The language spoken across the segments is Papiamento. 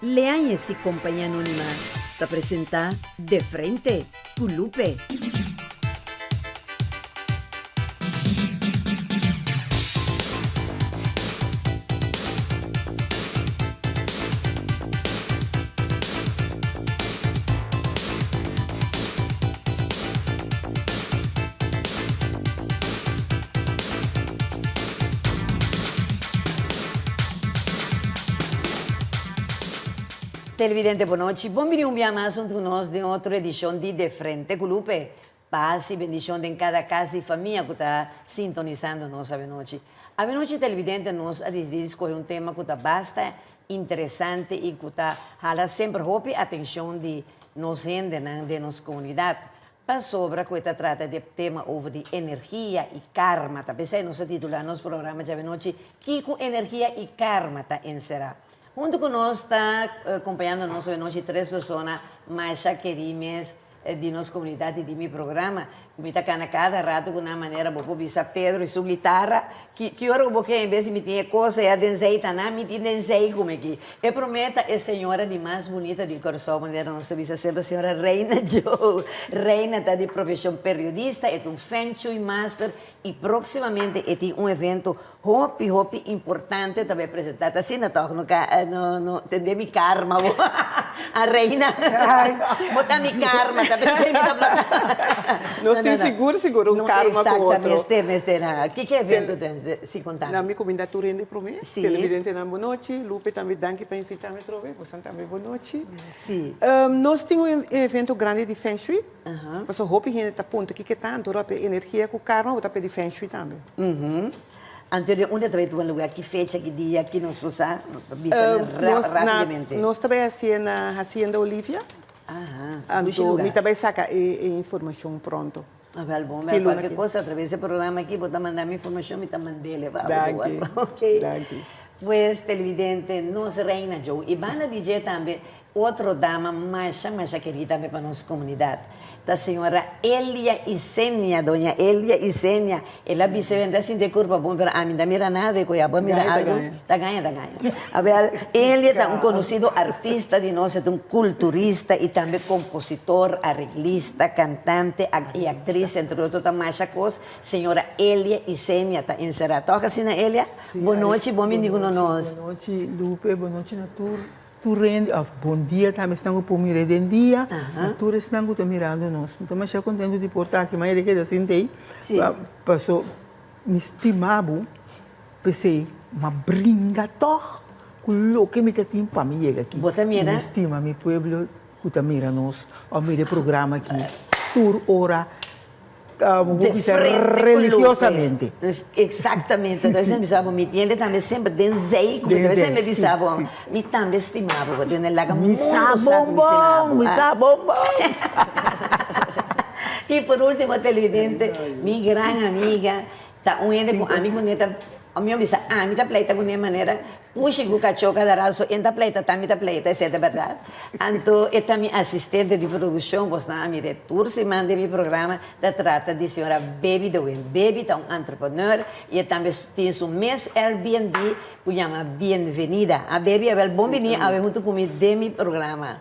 Leáñez y Compañía Anónima ta presenta De Frente cu Lupe. Televidente bonochi, bon bini un bia mas hunto cu nos den otro edicion di De Frente cu Lupe. Paz y bendicion den cada cas di famia cu ta sintonisando nos avenochi. Avenochi televidente nos a dicidi di scoge un tema cu ta basta interesante y cu ta hala semper hopi atencion di nos hendenan den nos comunidad. Pasobra cu e ta trata di e tema over di energia y karma. Ta p'esei nos a titula nos programa djawe-nochi Kico energia y karma ta encera. Hunto cu nos ta compañando nos awe-nochi tres persona masha keri mes di nos comunidad y di mi programa. Cu mi ta cana cada rato cu nan manera bo por bisa Pedro y su guitarra. Ki ki ora cu bo ke en bes di mi tin e cos aya den zei ta nan mi tin den zei cu mi aki. E prome ta e señora di mas bunita di Kòrsou manera nos ta bisa semper señora Reina Joe. Reina ta di profeshon periodista, e ta un Feng Shui Master y proximamente e tin un evento hopi hopi importante ta bay presenta. Ta asina tòg? No ka no no tende mi karma bo. A Reina bo ta mi karma ta pensei mi ta blaka. Nos tin sigur sigur un karma ku otro. Mester mester ha. Kiko evento ten si kontami? Na mi kuminda tur hende promé. Si. Televidentenan bonochi. Lupe tambe danki pa invitá mi atrobe. Bosan tambe bonochi. Si. Nos tin un evento grandi di Feng Shui. Pasobra hopi hende ta puntra kiko ta anto ora p'e energia ku karma bo ta pidi Feng Shui tambe. Anto di unda ta bai tuma lugar? Ki fecha, ki dia, ki nos por sa? Bisa nan rapidamente. Nos ta bai hasié na Hacienda Olivia. Aha, dushi Anto lugar. mi ta bai saka e informashon pronto. Ah, wel bon, wel cualkier cosa a traves e programa aki bo ta manda mi informacion, mi ta mand'e pa bo. Danki, Ok. danki. Pues televidente, nos Reina Joe y banda di dje tambe otro dama masha masha keri tambe pa nos comunidad ta señora Elia Isenia, doña Elia Isenia. El a bisa mi ta sinti e curpa bon pero ami no ta mira nada e cu abo a mira algo. Ta gaña, ta gaña. Awel, Elia ta un conocido artista di nos, e ta un culturista y tambe compositor, areglista, cantante y actriz, entre otro ta masha cos. Señora Elia Isenia ta encera. Toch asina Elia? Bon nochi, bon bini cu nos. Bon nochi Lupe, bon nochi na tur tur hende, of bon dia tambe esnan cu por mira den dia, na tur esnan cu ta mirando nos. Mi ta masha contento di por ta aki, manera keda sinti ey, paso mi stima bo. P'esei, m'a bringa tòg ku loke mi ta tin pa mi yega aki. Bo ta mira? Mi stima mi pueblo ku ta mira nos òf mira e programa aki tur ora, bo por bisa religiosamente. Eksaktamente. Entonces mi bisa bo, mi tiende tambe semper den zei ku mi ta semper bisa bo, mi tambe stima bo, bo tende laga mundu sa ku mi stima bo. Mi sa bon bon! I por ultimo televidente, mi gran amiga Ta un hende ku ami ku ne ta, mi a bisa ami ta pleita ku ne manera pushi ku kachó kada rato, so en ta pleita ta mi ta pleita, esei ta bèrdat. Anto e ta mi asistente di produkshon, bosnan a mir'é tur siman den mi programa, ta trata di señora Baby de Wind. Baby ta un entrepreneur i e tambe tin su mes Airbnb ku yama Bienvenida. A Baby, awel bon bini awe huntu ku mi den mi programa.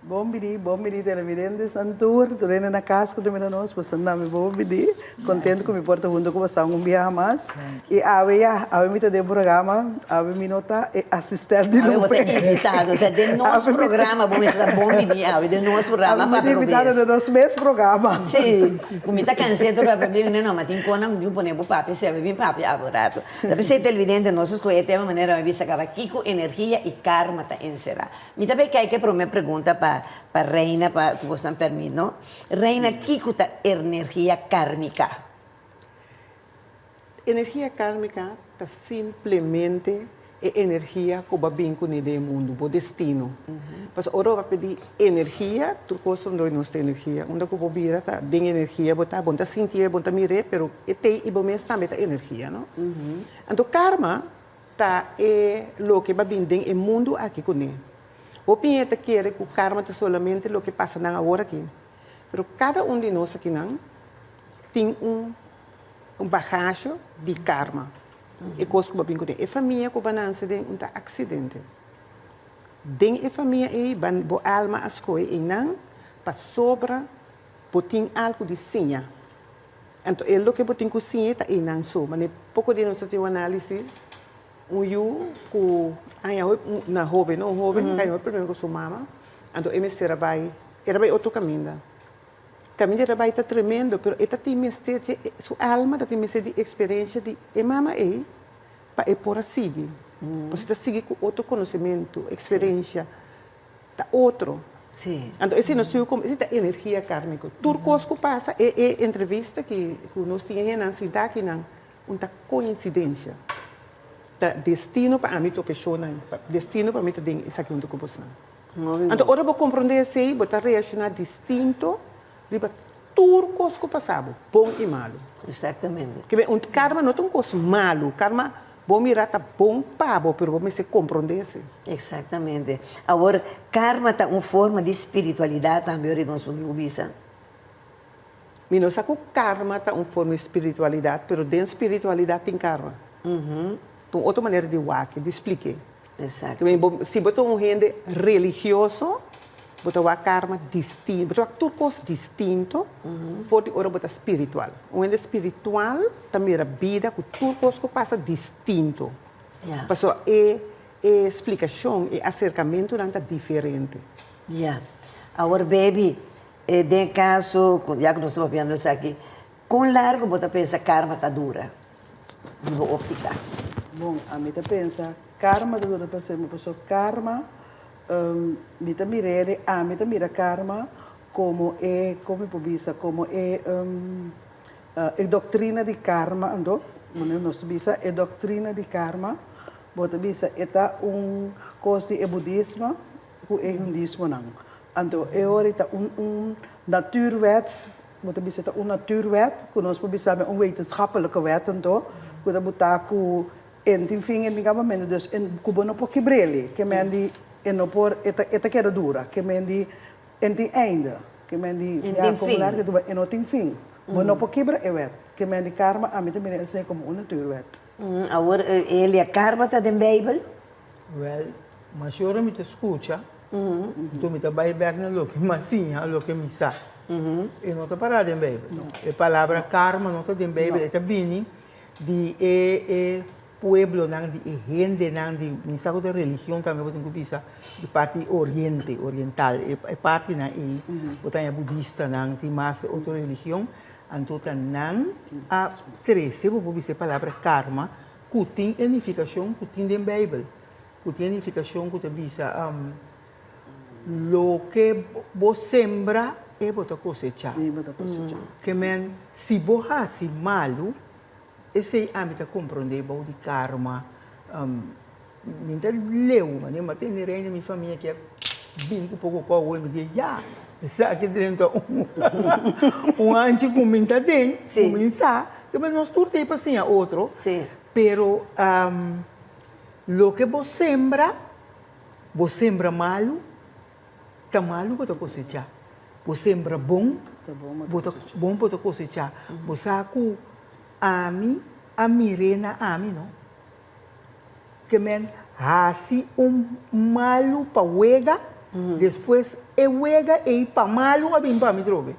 Bon bini, bon bini televidentes nan tur, tur hende na cas cu ta mira nos, boso nan mi bon bini, contento cu mi por ta hunto cu boso un biaha mas, y awe ya, awe mi ta den programa, awe mi no ta e asistente di Awe bo ta Lupe. invitado, osea den nos programa bo mester ta bon bini awe, den nos programa Awe mi ta Papia invitado Robes. den nos mes programa. Si, cu mi ta canse tur papia bin, no, ma tin conan cu mi pone bo papia, si awe bin papia awe un rato. Ta p'esey televidente nos a scoge e tema manera mi bisa caba kico energia y karma ta encera. Mi ta bay kijk e prome pregunta pa pa Reina pa ku bosnan permit no. Reina kiko ta ernergia karmika? Energia karmika ta simplemente e energia ku bo a bin kuné den e mundu, bo destino. Pasobra ora bo a pidi energia, tur kos ta unda nos ta energia. Unda ku bo bira ta den energia bo ta, bo no ta sintié, bo no ta mir'é, pero e t'ei i bo mes tambe ta energia no. Anto karma Ta e loke ba bin den e mundu aki kuné. Hopi hende ta kere ku karma ta solamente loke pasa nan awor aki. Pero kada un di nos akinan tin un un bagasje di karma. E kos ku ba bin kuné. E famia ku ba nanse den un ta aksidente. Den e famia ei, bo alma a skohe einan pasobra bo tin algu di siña. Anto e loke bo tin ku siña ta einan so. Manera poko di nos a tin un análisis, un yu ku haña hopi, na hóben no, un hóben ku haña hopi problema ku su mama, anto e mester a bai, el a bai otro kaminda. Kaminda el a bai ta tremendo, pero e ta tin mester dje, su alma ta tin mester di eksperensha di e mama ei pa e por a sigui. Pasobra e ta sigui ku otro konosementu, eksperensha, ta otro. Anto esei nos sigue como, esei ta energia kármiko. Tur kos ku pasa, e e entrevista ki ku nos tin e hendenan sintá akinan, un ta koinsidensha. Ta destino pa ami topa e shownan, destino pa mi ta den esaki huntu ku bosnan. Anto ora bo komprondé esei, bo ta reakshoná distinto riba tur kos ku pasa bo, bon i malu. Exactamente. Ke un karma no ta un kos malu, karma bo mira ta bon pa bo, pero bo mester komprondé esei. Exactamente. Awor, karma ta un forma di spiritualidat tambe, ora nos por bisa? Mi no sa ku karma ta un forma di spiritualidat, pero den spiritualidat tin karma. Ta un otro manera di wak, di splik'é. Exacto. Si bo ta un hende religioso, bo ta wak karma distinto, bo ta wak tur kos distinto for di ora bo ta spiritual. Un hende spiritual ta mira bida ku tur kos ku pasa distinto. Pasobra e e splikashon, e aserkamentunan ta diferente. Ya. Awor baby, den e kaso, ya ku nos ta papiando esaki, Kon largu bo ta pensa karma ta dura di bo optika? Bon, ami ta pensa karma ta dura pa semper pasobra karma mi ta mir'é ami ta mira karma komo e kon mi por bisa komo e e doktrina di karma anto manera nos ta bisa e doktrina di karma bo ta bisa e ta un kos di e budismo ku e hindismonan anto e ora ta un un natuurwet. Bo ta bisa ta un natuurwet, ku nos por bisa un wetenschappelijke wet anto, ku ta butá ku en tin fin en tin kabamentu, dus en ku bo no por kibr'el, ke men di e no por, e ta e ta keda dura, ke men di en tin einde, ke men di En ya tin komo fin. largu e e no tin fin. Bo no por kibra e wet, ke men di karma ami ta mira esei komo un natuurwet. Awor, Elia, karma ta den Beibel? Wel, mas ora mi ta scucha, anto mi ta bay bek na loke mi a siña, loke mi sa. E no ta para den Bijbel. E palabra karma no ta den Bijbel, e ta bini di e e pueblonan, di e hendenan, di mi sa cu ta religion tambe bo tin cu bisa, di parti oriente, oriental, e partinan ey, bo ta haña budistanan, tin mas otro religion, anto ta nan a trece, bo por bisa e palabra karma, Ku tin e nifikashon ku tin den Beibel, ku tin e nifikashon ku ta bisa, Loke bo sembra, e bo ta kosechá. Ke men, si bo hasi malu, esei ami ta komprondé bou di karma. Mi ta leu, manera mi a tende rei na mi famia ke a bin ku poko kou mi di ya, esaki drenta un hanchi ku mi ta den, ku mi sa, pero nos tur ta ei pa siña otro, pero loke bo sembra, bo sembra malu, ta malu bo ta kosechá, bo sembra bon, bon bo ta kosechá, bo sa ku ami a mir'é na ami no. Ke men hasi un malu pa wega, despues e wega ei pa malu a bin pa mi trobe.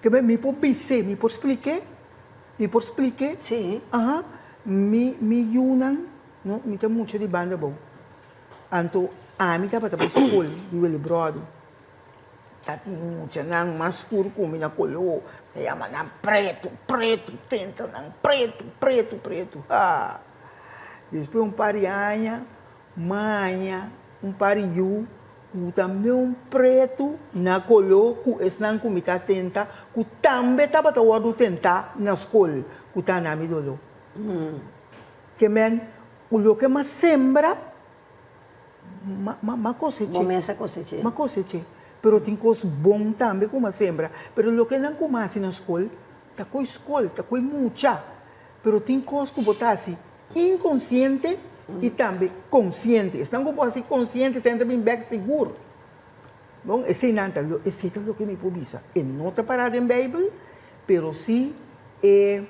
Ke men mi por bis'é, mi por splik'é, mi por splik'é. Aha, mi mi yunan no, mi ta mucha di banda abou. Anto ami tabata bai skol di Willibròdu. Ta tin muchanan mas skur ku mi na koló, ta yama nan pretu, pretu, tenta nan pretu, pretu, pretu. Ha! Despues un par di aña, maña un par di yu ku ta meun pretu na koló ku esnan ku mi ta tenta, ku tambe tabata wòrdu tentá na skol, ku ta na mi doló. Ke men, ku loke m'a sembra, Ma, ma, ma coseché. Bo mes a coseché. Ma coseché. Pero tin cos bon tambe cu m'a sembra. Pero loke nan cu m'a haci na scol, ta coi scol, ta coi mucha. Pero tin cos cu bo ta haci inconciente y tambe conciente. Esnan cu bo haci conciente, esnan ta bin bek sigur. Bon, eseinan ta, esei ta loke mi por bisa. E no ta para den Bijbel, pero si e,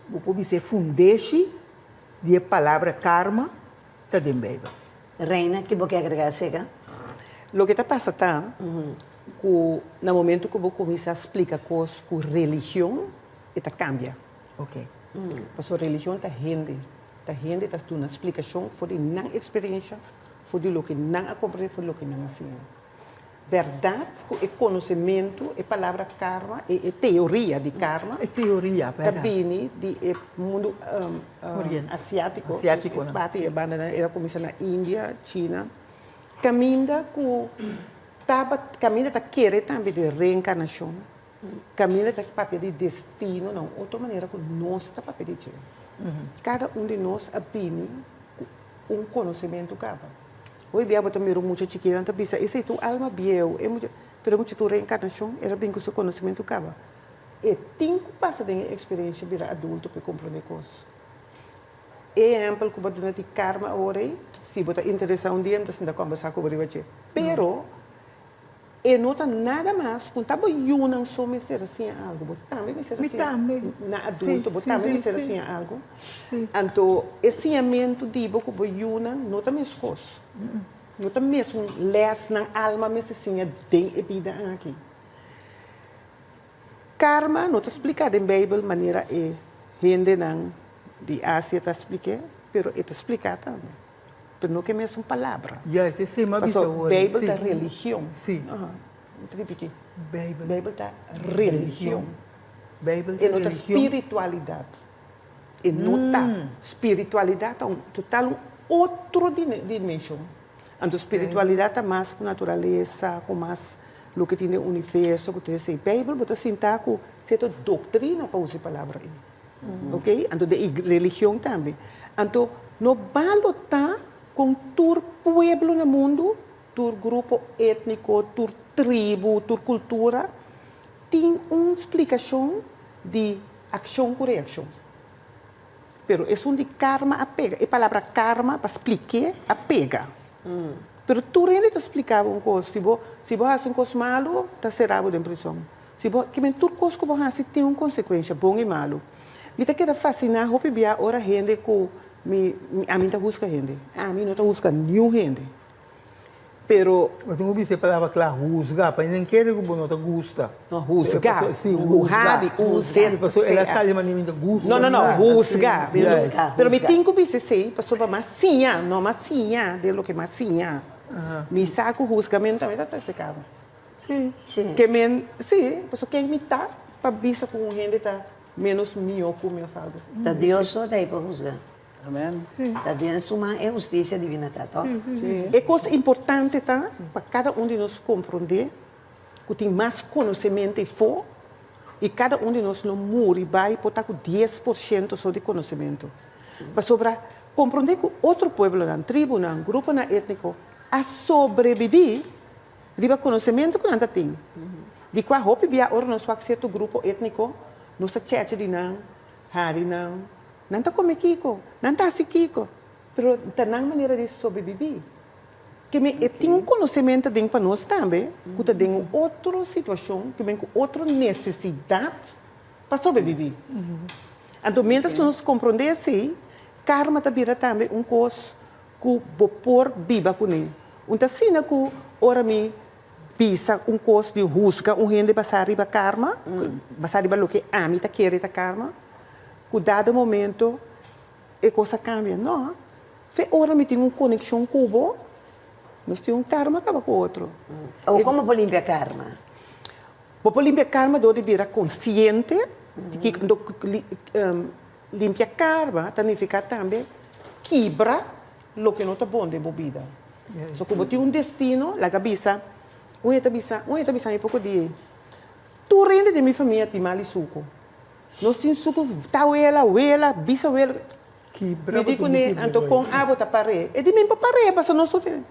bo por bisa e fundeshi di e palabra karma, ta den Bijbel. Reina, ki bo ke agregá aserka? Loke ta pasa ta ku na momento ku bo kuminsá splika kos ku religion, e ta kambia. Pasobra religion ta hende, ta hende ta duna splikashon for di nan eksperensha, for di loke nan a komprendé, for di loke nan a siña. Bèrdat ku e konosementu, e palabra karma, e e teoria di karma, E teoria, ta bèrdat. bini di e mundu Oriente. asiátiko, Asiátiko, e parti e bandanan, el a kuminsá na India, China, kaminda ku tabat, kaminda ta kere tambe den reenkarnashon, kaminda ta papia di destino na un otro manera ku nos ta papia di dje. Kada un di nos a bini ku un konosementu kaba. Hoy bia bo ta mira un mucha chikito, nan ta bisa, Esei ta un alma bieu, e mucha, pero e mucha ta un reenkarnashon, el a bin ku su konosementu kaba. E tin ku pasa den e eksperensia bira adulto pa e komprondé kos. E ehèmpel ku bo a duna di karma awor ei, si bo ta interesá un dia mi ta sinta kòmbersá ku bo riba dje. Pero e no ta nada mas ku ta bo yunan so mester a siña algu, bo tambe mester a Mi siña tambe. na adulto, Sí, bo sí, tambe sí, mester a sí. siña algu. Sí. Anto e siñamentu di bo ku bo yunan no ta meskos. No ta mesun lès nan alma mester siña den e bida aki. Karma no ta spliká den Beibel manera e hendenan di Asia ta splik'é, pero e ta spliká tambe. Pero no ke mesun palabra. Juist, esei mi a bisa Pasobra awor. Beibel Sí. ta religion. Sí. Aha. Mi ta ripití. Beibel. Beibel ta religion. Beibel ta E no ta religion. spiritualidat. E no ta. Spiritualidat ta un total un otro dimenshon. Anto spiritualidat ta mas ku naturalesa, ku mas loke tin den universo, ku tur esei. Beibel bo ta sinta ku sierto doktrina pa usa e palabra ei. Ok? Anto den e religion tambe. Anto no balo ta kon tur pueblo na mundu, tur grupo étniko, tur tribu, tur kultura tin un splikashon di akshon ku reakshon. Pero esun di karma a pega. E palabra karma pa splik'é a pega. Pero tur hende ta splika bo un kos. Si bo si bo hasi un kos malu, ta sera bo den prison. Si bo kimen tur kos ku bo hasi tin un konsekuensha, bon i malu. Mi ta keda fasiná hopi bia ora hende ku mi ami ta husga hende. Ami no ta husga niun hende. Pero. Bo tin ku bisa e palabra kla, husga, pa hende kere ku bo no ta gusta. No, husga. Si, husga. Ku ha di u z Pasobra el a sali manera mi ta gusta. No, no, no, husga. Husga, Pero mi husga. tin ku bisa esei pasobra mi a siña, no mi a siña den loke mi a siña. Mi sa ku husgamentu tambe ta trese kaba. Si. Si. Ke men, si, pasobra ken mi ta pa bisa ku un hende ta ménos mihó ku mi òf algu asina. Ta Dios so ta ei pa husga. Amen. Ta den su man e husticia divina ta, toch? E cos importante ta pa cada un di nos comprende cu tin mas conocemento eyfo y cada un di nos lo muri bay por ta cu 10% so di conocemento. Pasobra comprende cu otro pueblonan, tribunan, gruponan etnico a sobrevivi riba conocemento cu nan ta tin. Di cua hopi bia ora nos wak cierto grupo etnico nos ta cheche di nan, hari nan. Nan ta kome kiko, nan ta hasi kiko, pero ta nan manera di sobrebibí. Ke men e tin un konosementu den pa nos tambe ku ta den un otro situashon, ke men ku otro nesesidat pa sobrebibí. Anto miéntras ku nos komprondé esei, karma ta bira tambe un kos ku bo por biba kuné. Un ta asina ku ora mi bisa un kos di husga un hende basá riba karma, basá riba loke ami ta kere ta karma, Ku dado momento e kos a kambia. No. Fe ora mi tin un konekshon ku bo, nos tin un karma kaba ku otro. Awor komo bo por limpia karma? Bo por limpia karma dor di bira konsiente di kiko. Limpia karma ta nifiká tambe kibra loke no ta bon den bo bida. So ku bo tin un destino, laga bisa, un hende ta bisa, un hende ta bisa mi poko di ei, tur hende den mi famia tin mal i suku. Nos tin suku tawela, wela, bisawela. Mi di kuné, anto kon abo ta par'é? E di mi pa par'é, pasobra nos tur tin.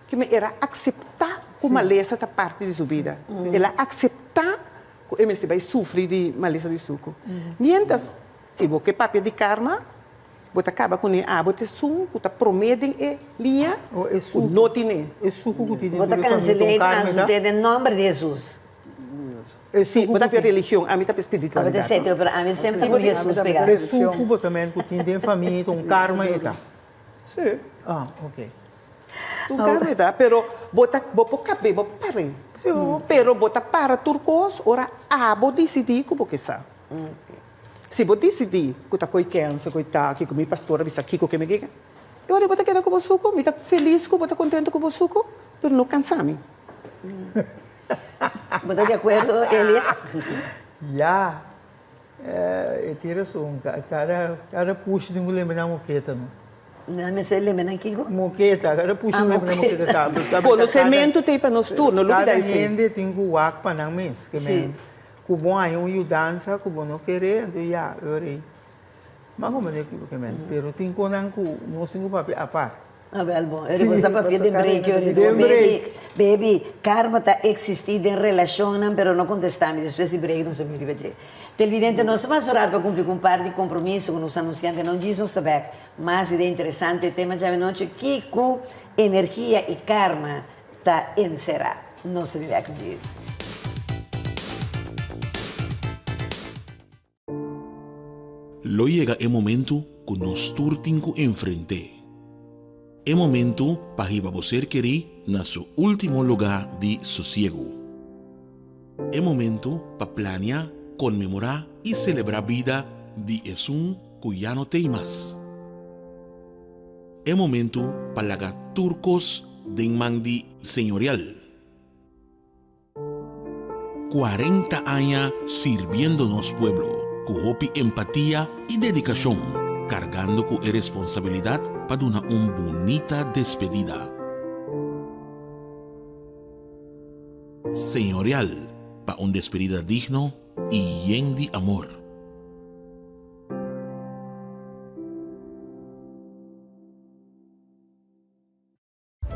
Ke mi era akseptá ku malesa ta parti di su bida. El a akseptá ku e mester bai sufri di malesa di suku. Miéntras, si bo ke papia di karma, bo ta kaba kuné abo ta esun ku ta promé den e liña ku no tin'é. Bo ta kansel'é i transmit'é den nòmber di Hesus. Sí, bo ta pia religion, ami ta pia spiritualidad. Abo ta sete, pero ami semper ta ku Jesus pegá. Esun ku bo ta men ku tin den famia ta un karma e ta. Sí. Ah, ok. Un karma e ta, pero bo ta bo por kab'é, bo por par'é. Pero bo ta para tur kos ora abo disidí ku bo ke sa. Si bo disidí ku ta koi kènsa, koi taki, ku mi pastor a bisa kiko ke mi ke, e ora bo ta keda ku bo suku. Mi ta felis ku bo ta kontento ku bo suku, pero no kansa mi. Bo ta di akuerdo, Elia? Ya, e tin rason. Kada pushi tin ku lembra nan moketa, no? Nan mester lembra nan kiko? Moketa, kada pushi tin ku lembra nan moketa. Konosementu ta ei pa nos tur, no lubida Kada esei. hende tin ku wak pa nan mes. Ke men ku bo haña un yudansa ku bo no kere, anto ya, e ora ei. Mas o menos ke men. Pero tin konan ku nos tin ku papia apart. Ah wel bon, e bo sta papia den break ori bo. Baby, baby, karma ta existi den relacionnan pero no contesta mi, despues di break nos a bini riba dje. Televidente nos ta mas un rato pa cumpli cu un par di compromiso cu nos anunciante no djis nos ta bek. Mas idea interesante e tema djawe nochi kico energia y karma ta encera. Nos ta bini bek djis. Lo yega e momentu ku nos tur tin ku enfrent'é. E momentu pa hiba bo ser kerí na su último lugá di sosiegu. E momentu pa plania, konmemorá i selebrá bida di esun ku ya no t'ei mas. E momentu pa laga tur kos den man di Señorial. 40 aña sirbiendo nos pueblo ku hopi empatia i dedikashon, kargando ku e responsabilidat pa duna un bunita despedida. Señorial pa un despedida digno i yen di amor.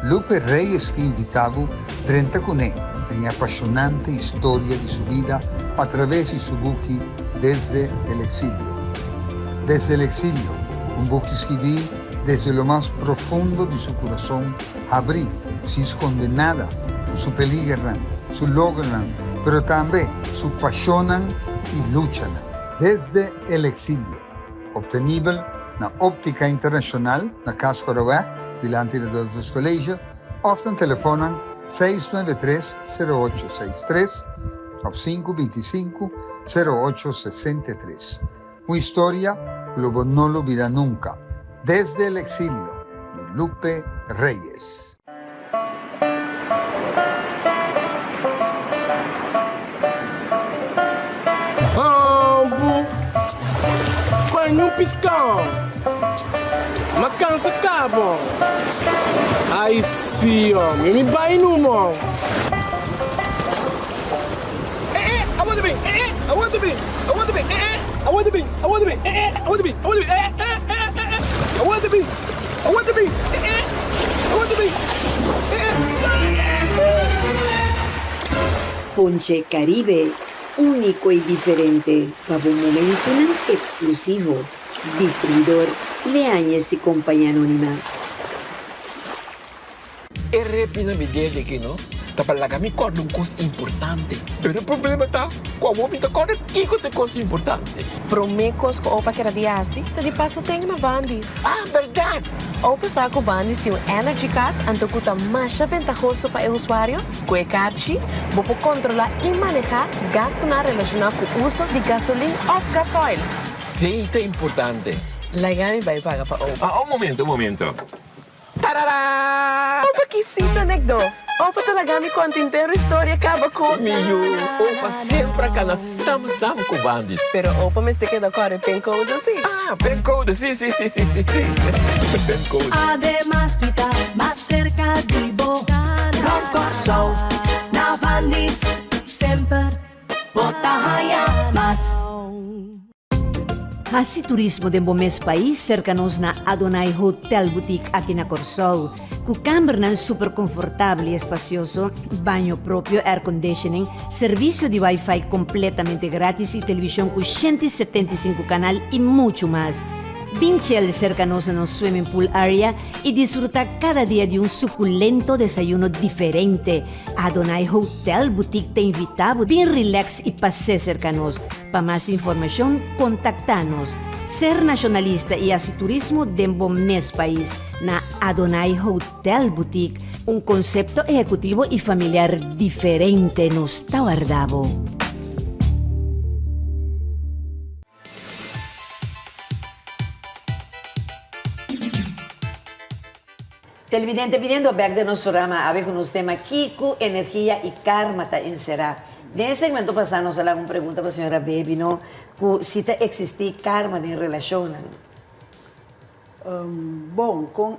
Lupe Reyes ke invitá bo drenta kuné den e apashonante historia di su bida a traves di su buki Desde el exilio. Desde el exilio, un buki skibí desde lo mas profundo di su kurason habrí, sin skonde nada, ku su peligernan, su logronan, pero tambe su pashonnan i luchanan. Desde el exilio. Obtenibel na Optica Internacional na Cas Coroweg, dilanti di Adolphus College, of na telefonnan 693 0863 of 525 0863. Un historia cu lo bo no lubida nunca. Desde el exilio di Lupe Reyes. Ambu Paña un piskon Ma kansa kabo Ai si omi Mi bai numo Eh eh awor ta bin Eh eh awor ta bin Awor ta bin Eh eh awor ta bin Awor ta bin Eh eh awor ta bin Awor ta bin Eh eh eh eh eh awor ta bin Awor ta bin Eh eh Awor ta bin Eh eh Ponche Caribe, úniko i diferente pa bo momentunan eksklusivo. Distribuidor Leañez y Compañía Anónima. E repi na mi dede aki no ta pa laga mi kòrda un kos importante. Pero e problema ta ku awor mi ta kòrda kiko ta e kos importante. Promé kos ku Opa keda di hasi ta di pasa ten na Vandy's. Ah, bèrdat! Opa sa ku Vandy's tin un Energy Card anto ku ta masha ventahoso pa e usuario. Ku e karchi bo por kontrolá i manehá gastunan relashoná ku uso di gasolin òf gasoil. Sí, ta importante. Laga mi bai paga pa Opa. Ah, un momento, un momento. Tarara! Opa kisita nekdo. Opa ta laga mi konta intero historia kaba ku. Mi yu, opa semper a kana sam sam ku Bandis. Pero opa mester keda kore pencode si. Ah, pencode, si, si, si, si, si, si. Pencode. Ademas di ta mas serka di bo, Rònt Kòrsou, na Vandis, semper bo ta haña mas. Hasi turismo den bo mes pais serka nos na Adonai Hotel Boutique aki na Kòrsou. Ku kambernan super konfortabel i espasioso, baño propio, air conditioning, servisio di wifi kompletamente gratis i televishon ku 175 kanal i muchu mas. Bin chill serka nos na nos swimming pool area i disfrutá kada dia di un sukulento desayuno diferente. Adonai Hotel Boutique ta invitá bo bin relax i pas'é serka nos. Pa mas informashon kontaktá nos. Ser nashonalista i hasi turismo den bo mes pais na Adonai Hotel Boutique, un konsepto ehekutivo i familiar diferente nos ta warda bo. Televidente biniendo bek den nos programa awe ku nos tema Kiko energia i karma ta enserá. Den e segmento pasá nos a laga un pregunta pa señora Baby no ku si ta eksistí karma den relashonnan. Bon, kon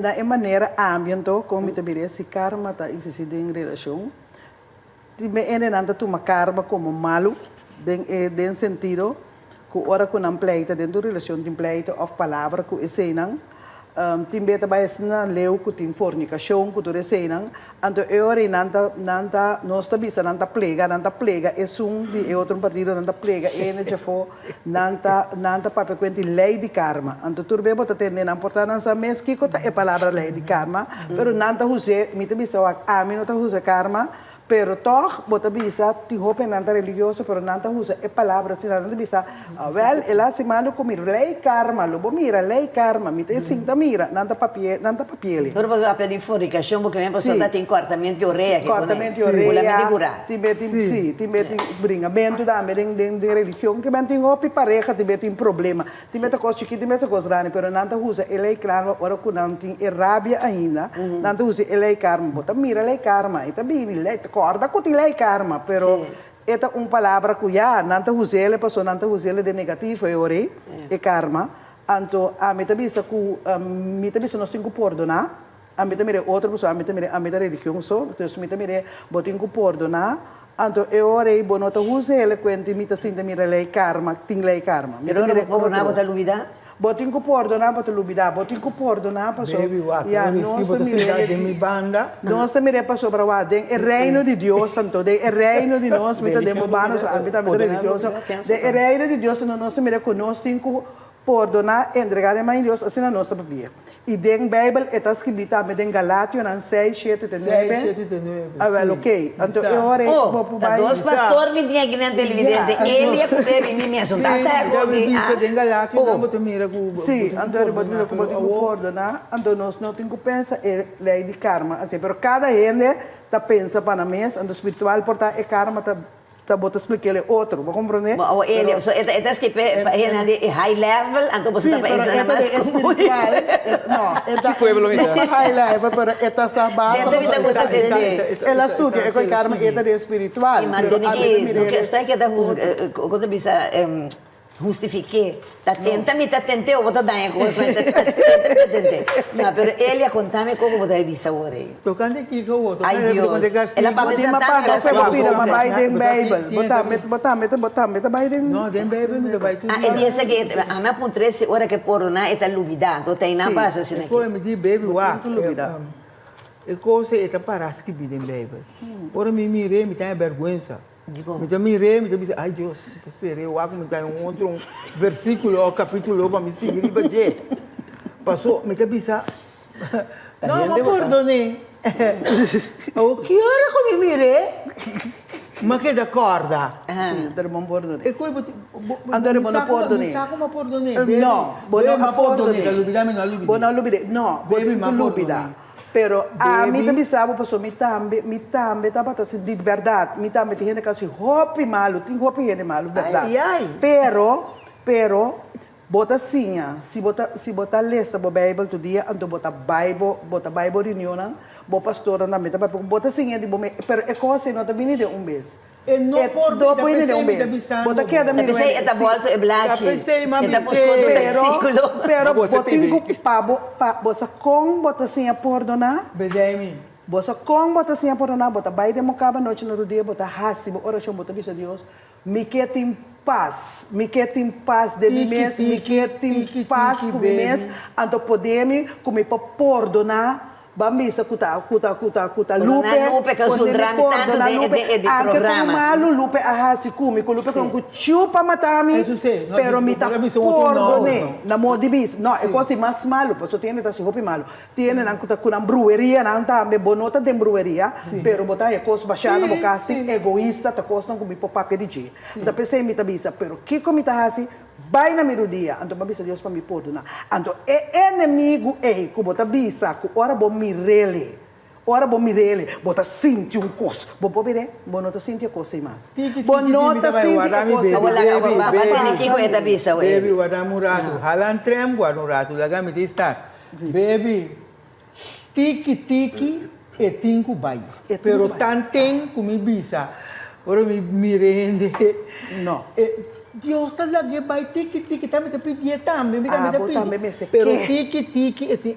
na e manera ami anto kon mi ta bira si karma ta eksistí den relashon. Tin be hendenan ta tuma karma komo malu den e den sentido ku ora ku nan pleita den tur relashon tin pleito òf palabra ku eseinan tin be ta bai asina leu ku tin fornikashon ku tur eseinan anto e ora ei nan ta nan ta nos ta bisa nan ta plega nan ta plega esun di e otro partido nan ta plega e hende djafó nan ta nan ta papia kuenta di lei di karma anto tur be bo ta tende nan por ta nan sa mes kiko ta e palabra lei di karma pero nan ta hus'é mi ta bisa wak ami no ta husa karma Pero tòg bo ta bisa, tin hóbennan ta religioso, pero nan ta usa e palabra asina, nan ta bisa, Wèl, el a hasi malu ku mi, lei karma, lo bo mira, lei karma, mi ta e sinta mira, nan ta papia, nan ta papi'el. Ora bo ta papia di fornikashon, bo ke men pasobra ta tin kòrtament di orea ke Kòrtament di orea, tin be tin, si, tin be tin bringamentu tambe den den religion, ke men tin hopi pareha tin be tin problema. Tin mester kos chikit, tin mester kos grandi, pero nan ta usa e lei karma ora ku nan tin e rabia ainda, nan ta usa e lei karma. Bo ta mira lei karma, e ta bini lei, ta kòrda ku tin lei karma, pero e ta un palabra ku ya nan ta us'el pasobra nan ta us'el den negativo e ora ei, e karma. Anto ami ta bisa ku mi ta bisa nos tin ku pordoná, ami ta mira e otro pasobra ami ta mira ami ta religion so, dus mi ta mira bo tin ku pordoná. Anto e ora ei bo no ta usa el kuenti mi ta sinta mira lei karma, tin lei karma. Mi Pero ta ora mira bo pordoná bo otro. ta lubidá? Bo tin ku pordoná bo ta lubidá. Bo tin ku pordoná paso Baby wak, ya baby, si nos bo ta ta mira sinta e den mi banda. Nos ta mira e pasobra wak den e reino di Dios anto den e reino di nos mi ta den bo banda so ami tambe ta religioso den e reino di Dios anto nos ta mira ku nos tin ku Pordoná, entregá den man di Dios, asina nos ta papia. I den Bijbel e ta skibí tambe den Galationan seis, shete te Seis, nuebe. shete te nuebe, Awel, sí. oké. Anto Bisa. e ora ei Oh, bo por ta bai. dos Bisa. pastor mi tin aki na televidente, Ja, anto. Elia ku Baby, mi mesun ta Sí, sa mi ta ku mi, bisa ah. den Galationan Oh. bo ta mira ku bo Sí, tin ku anto bo ta pordoná, mira ku bo pero tin ku awor. pordoná, anto nos no tin ku pensa e lei di karma asina. Pero kada hende ta pensa pa nan mes, anto spiritual por ta e karma ta Ta bo ta splikel e otro, bo comprende? Bo awo Elia, Pero so e ta e ta skipe pa hende di e high level, anto boso Sí, ta pa pero esnan e ta mas de común. espiritual, e no, e ta Ki pueblo mi no ta? pa high level, pero e ta sa basta Dentro mi ta pasobra gusta e sa tende. el a studia e koe karma, e ta de espiritual, I pero mantene ami ki ta mira no ke e estoy ke ta hus otro. kon ta bisa Hustifiké. Ta tenta mi ta tent'é o bo ta daña kos ma ta tenta mi ta tent'é. No, pero Elia kontami koko bo ta bisa awor ei. Tokante kiko bo? Ai Tokante Dios. tokante El a kastigo. papia Bo tin Santana paga era fe bo sa pida ma bai focus. den Bijbel. Bo tambe bo tambe bo tambe ta bai den. No, den Bijbel mi ta bai tur Ah, e dia. di esaki ami a puntra si ora ke pordoná e ta lubidá. Anto ta einan Sí. pasa asina E koe aki. mi di baby Bo tin wak. ku lubidá. E kos ei e ta para skibí den Bijbel. Ora mi mir'é mi ta haña bèrgwensa. Dikon? Mi ta mir'é, mi ta bisa, ai Dios, mi ta ser'é wak, mi ta haña un otro versíkulo òf kapítulo pa mi sigui riba dje. Pasó mi ta bisa, Ta no, hende m'a bo ta. pordon'é. Awor ki ora ku mi mir'é, m'a keda kòrda. Sí, pero bo no pordon'é. E koe bo ti, bo, bo, Anto mi bo no sa ku, mi pordon'é. sa ku m'a pordon'é, baby. No, bo Baby, no a m'a pordon'é. pordon'é. Ta lubidá mi no a lubid'é. Bo no a lubid'é. No, bo Baby, tin m'a ku lubidá. pordon'é. Pero ami ta Baby. bisa bo pasobra mi tambe, mi tambe tabata si di berdad, mi tambe tin hende ku a hasi hopi malu, tin hopi hende malu, berdad. Ai, ai. Pero, pero, bo ta siña, si bo ta, si bo ta lesa bo Bijbel tur dia, anto bo ta bai bo, bo ta bai bo reunionnan, bo pastornan tambe ta papia ku bo, bo ta siña di bo mes, pero e kos ei no ta bini den un bes. E no E por no ta por bini den pesey un mi ta bes. bisando Bo ta bo. keda Ta mirando pesey e ta si. bolto e Ta blachi. pesey m'a E ta bisey. buscando un Pero, versículo. pero Ma bo bo se tin pidi. ku pa bo, pa bo sa kon bo ta siña pordoná. Bedei mi. Bo sa kon bo ta siña pordoná, bo ta bai den bo kaba nochi na tur dia, bo ta hasi bo orashon, bo ta bisa Dios, Mi ke tin pas, mi ke tin pas den mi Tiki, mes, mi tiki, ke tin tiki, pas tiki, ku mi mes, baby. anto pode mi ku mi por pordoná. Ban bisa ku ta ku ta ku ta ku ta Lupe. Pordona Lupe ku su drami tantu den e den e di Anke programa. kon malu Lupe a hasi ku mi, ku Lupe kon ku chupa mata mi, pero mi ta pordon'é. Na modo di bisa. No, e kos di mas malu, pasobra tin hende ta hasi hopi malu. Tin hendenan ku ta ku nan bruherianan tambe, bo no ta den bruheria, pero bo ta haña kos bashá na bo kas, tin egoista, ta kosnan ku mi por papia di dje. Ta p'esei mi ta bisa, pero kiko mi ta hasi? Bai na mi rudia, anto bo a bisa Dios pa mi pordona. Anto e enemigu ei ku bo ta bisa ku ora bo mir'el, ora bo mir'el, bo ta sinti un kos. Bo por mir'é, bo no ta sinti e kos ei mas. Tiki Bo tiki no mi ta ta bai sinti warda e mi kos ei baby, mas. baby, Ba tene kiko e ta bisa baby, wei. baby, warda mi un ratu. Hala un trèm guarda un ratu, laga mi tin start. Baby, tiki tiki e tin ku bai. E tin Pero ku bai. tanten ku mi bisa, ora mi mira hende, No. e Dios ta lag'é bai tiki tiki, ta mi ta pidié tambe, mi tambe ta Abo pidi. tambe mester Pero ke. tiki tiki e tin,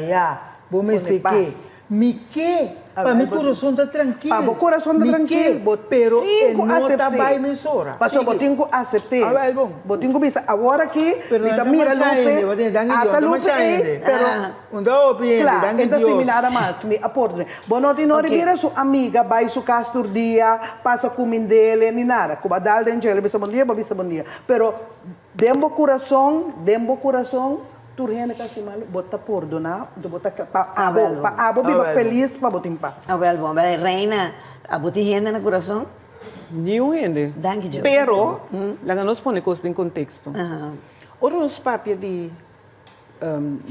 ya, bo Pone mester ke. pas. Mi ke, A pa ver, mi bo- kurason ta trankil. Pa bo kurason ta Mi trankil, ke, bo pero tin e ku no ta asept'é. bai mesora. Pasobra bo tin ku asept'é. A wel bon. Bo tin ku bisa, awor aki Pero mi nan ta ta mira masha Lupe, hende, bo tin danki Dios, ata ta Lupe masha ei, hende. pero Un ta hopi hende, Kla, danki e ta sinti Dios. nada mas, mi a pordon'é. Bo no tin nodi Ok. mira su amiga bai su kas tur dia, pasa kumind'é ni nada. Ku bo a dal den djele bisa bon dia, bo a bisa bon dia. Pero den bo kurason, den bo kurason, Tur hende ka hasi malu, bo ta pordoná, anto bo ta pa abo, pa abo biba felis, pa bo tin pas. Awel bon, bel Reina, abo tin hende na kurason? Niun hende. Danki Dios. Pero, laga nos pone kos den konteksto. Ora nos papia di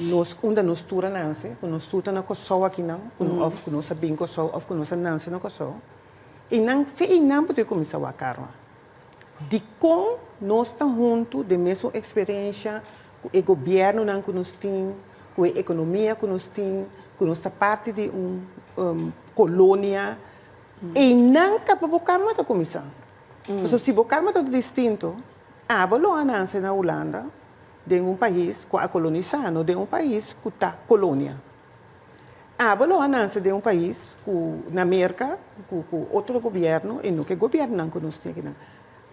nos, unda nos tur a nase, ku nos tur ta na Kòrsou akinan, ku no òf ku nos a bin Kòrsou òf ku nos a nase na Kòrsou, einan, fe einan bo tin kuminsá wak karma. Dikon nos ta huntu den mesun eksperensha ku e gobièrnunan ku nos tin, ku e ekonomia ku nos tin, ku nos ta parti di un kolonia? Einan kaba bo karma ta kuminsá. Pasobra si bo karma ta distinto, abo lo a nase na Hulanda den un pais ku a kolonisá, no den un pais ku ta kolonia. Abo lo a nase den un pais ku na Merka ku ku otro gobierno i no ke gobiernonan ku nos tin akinan.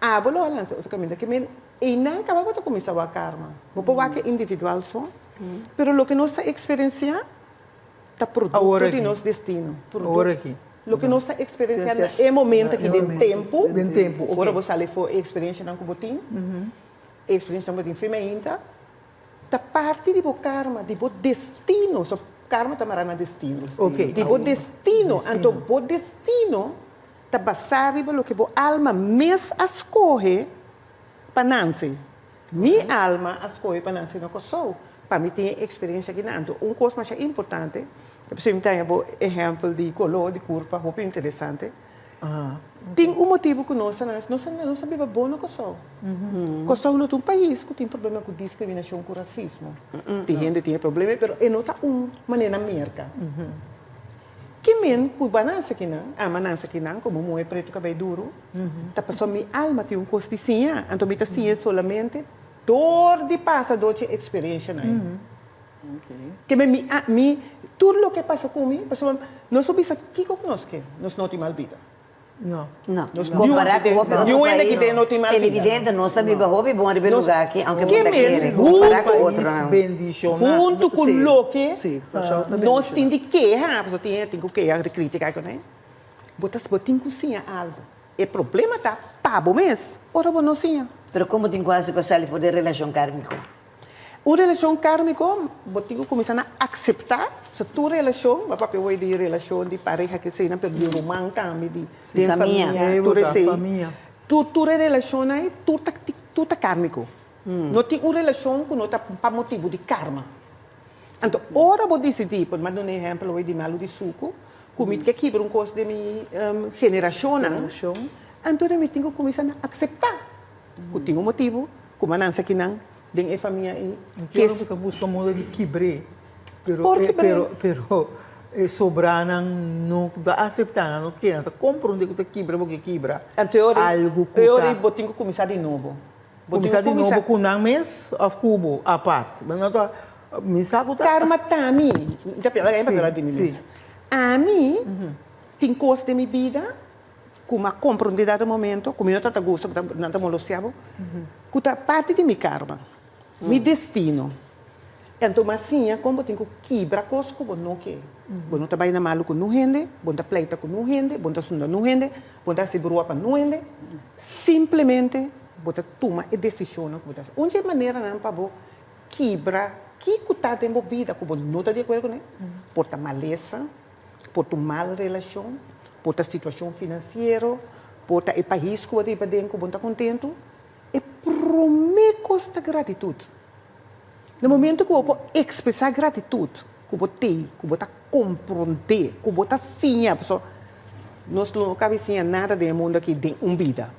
Abo lo a nase otro kaminda ke men einan kaba bo ta kuminsá wak karma. Bo por wak e individual so, pero loke nos ta eksperensiá ta produkto di nos destino. Awor aki. Loke nos ta eksperensiá na e momento aki den tempu, Den tempu, oke. Ora bo sali for e eksperenshanan ku bo tin, e eksperenshanan ku bo tin firme ainda. Ta parti di bo karma, di bo destino, so karma ta mará na destino, di bo destino, anto bo destino ta basá riba loke bo alma mes a skohe pa nanse. Mi alma a skohe pa nanse na Kòrsou, pa mi tin e eksperensia aki nan. Anto un kos masha importante, pasobra mi ta haña bo ehèmpel di koló di kurpa hopi interesante. Tin un motibu ku nos ta nan, nos ta nos ta biba bon na Kòrsou. Kòrsou no ta un pais ku tin problema ku diskriminashon, ku rasismo. Tin hende tin e problema pero e no ta un manera na Merka. Ke men ku bo a nase akinan, ami a nase akinan komo muhé pretu kabei duru, ta pasobra mi alma tin un kos di siña, anto mi ta siña solamente dor di pasa dor dje eksperenshanan ei. Ke men mi a mi tur loke pasa ku mi pasobra nos por bisa kiko ku nos ke nos no tin mal bida. No. No. Nos Kompará ku hopi otro niun hende pais, ki den no tin mal bida. televidente nos ta biba hopi bon riba e Nos lugá aki, aunke bo ke ta men kere kompará ku huntu otronan. Bendishoná. huntu ku loke Sí, nos tin di keha, pasobra tin hende tin ku keha di kritika ku ne, bo ta bo tin ku siña algu. E problema ta pa bo mes ora bo no siña. Pero kon bo tin ku hasi pa sali for di e relashon kármiko? Un relashon kármiko, bo tin ku kuminsá na akseptá, so tur relashon, bo a papia hoy di relashon di pareha keseinan, pero di ruman tambe, di den Famia. famia, tur esei. Famia. Tur tur e relashonnan ei, tur ta tur ta kármiko. No tin un relashon ku no ta pa motibu di karma. Anto ora bo disidí, por manda un ehèmpel hoy di malu di suku, ku mi ke kibra un kos den mi generashonnan, anto mi tin ku kuminsá na akseptá ku tin un motibu ku mi a nanse akinan den e famia ei. Entiendo ku ta buska moda di kibr'é, pero Por kibr'é. pero pero e sobranan no ta aseptá, nan no kere, nan ta komprondé ku ta kibra bo ke kibra Anto e ora algu ku e ora ta ei bo tin ku kuminsá di nobo. Bo tin Kuminsá ku di kuminsá. nobo ku nan mes òf ku bo apart? Bo no ta mi sa ku ta. Karma ta mi, mi ta papia Sí, di mi sí. mes. Ami tin kos den mi bida Ku m'a komprondé dado momento ku mi no tabata gusta ku nan ta molestiá bo, ku ta parti di mi karma, mi destino. Anto m'a siña kon bo tin ku kibra kos ku bo no ke. Bo no ta bai na malu ku nun hende, bo no ta pleita ku nun hende, bo no ta sunda nun hende, bo no ta hasi brua pa nun hende. Simplemente bo ta tuma e desishonnan ku bo ta hasi. Un dje maneranan pa bo kibra kiko ta den bo bida ku bo no ta di akuerdo kuné, por ta malesa, por ta un mal relashon, por ta situashon finansiero, por ta e pais ku bo ta biba aden ku bo no ta kontentu, e promé kos ta gratitut. Na momento ku bo por ekspresá gratitut ku bo tei, ku bo ta komprondé, ku bo ta siña, pasobra nos lo no kabe siña nada den e mundu aki den un bida.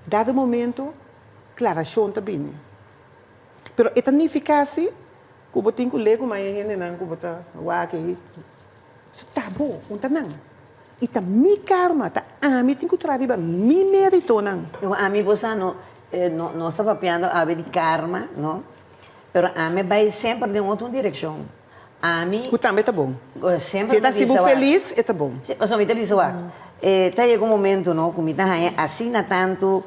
Dado momento klarashon ta bini. Pero e ta nifiká si ku bo tin ku lei ku maña hendenan ku bo ta wak ei. So ta bo, un ta nan. I ta mi karma, ta ami tin ku traha riba mi meritonan. Ku ami bo sa no, nos ta papiando awe di karma, no? Pero ami bai semper den otro direkshon. Ami. Ku tambe ta bon. Semper Si e ta hasi bo felis, e ta bon. Si, pasobra mi ta bisa wak, ta yega un momento, no, ku mi ta haña asina tantu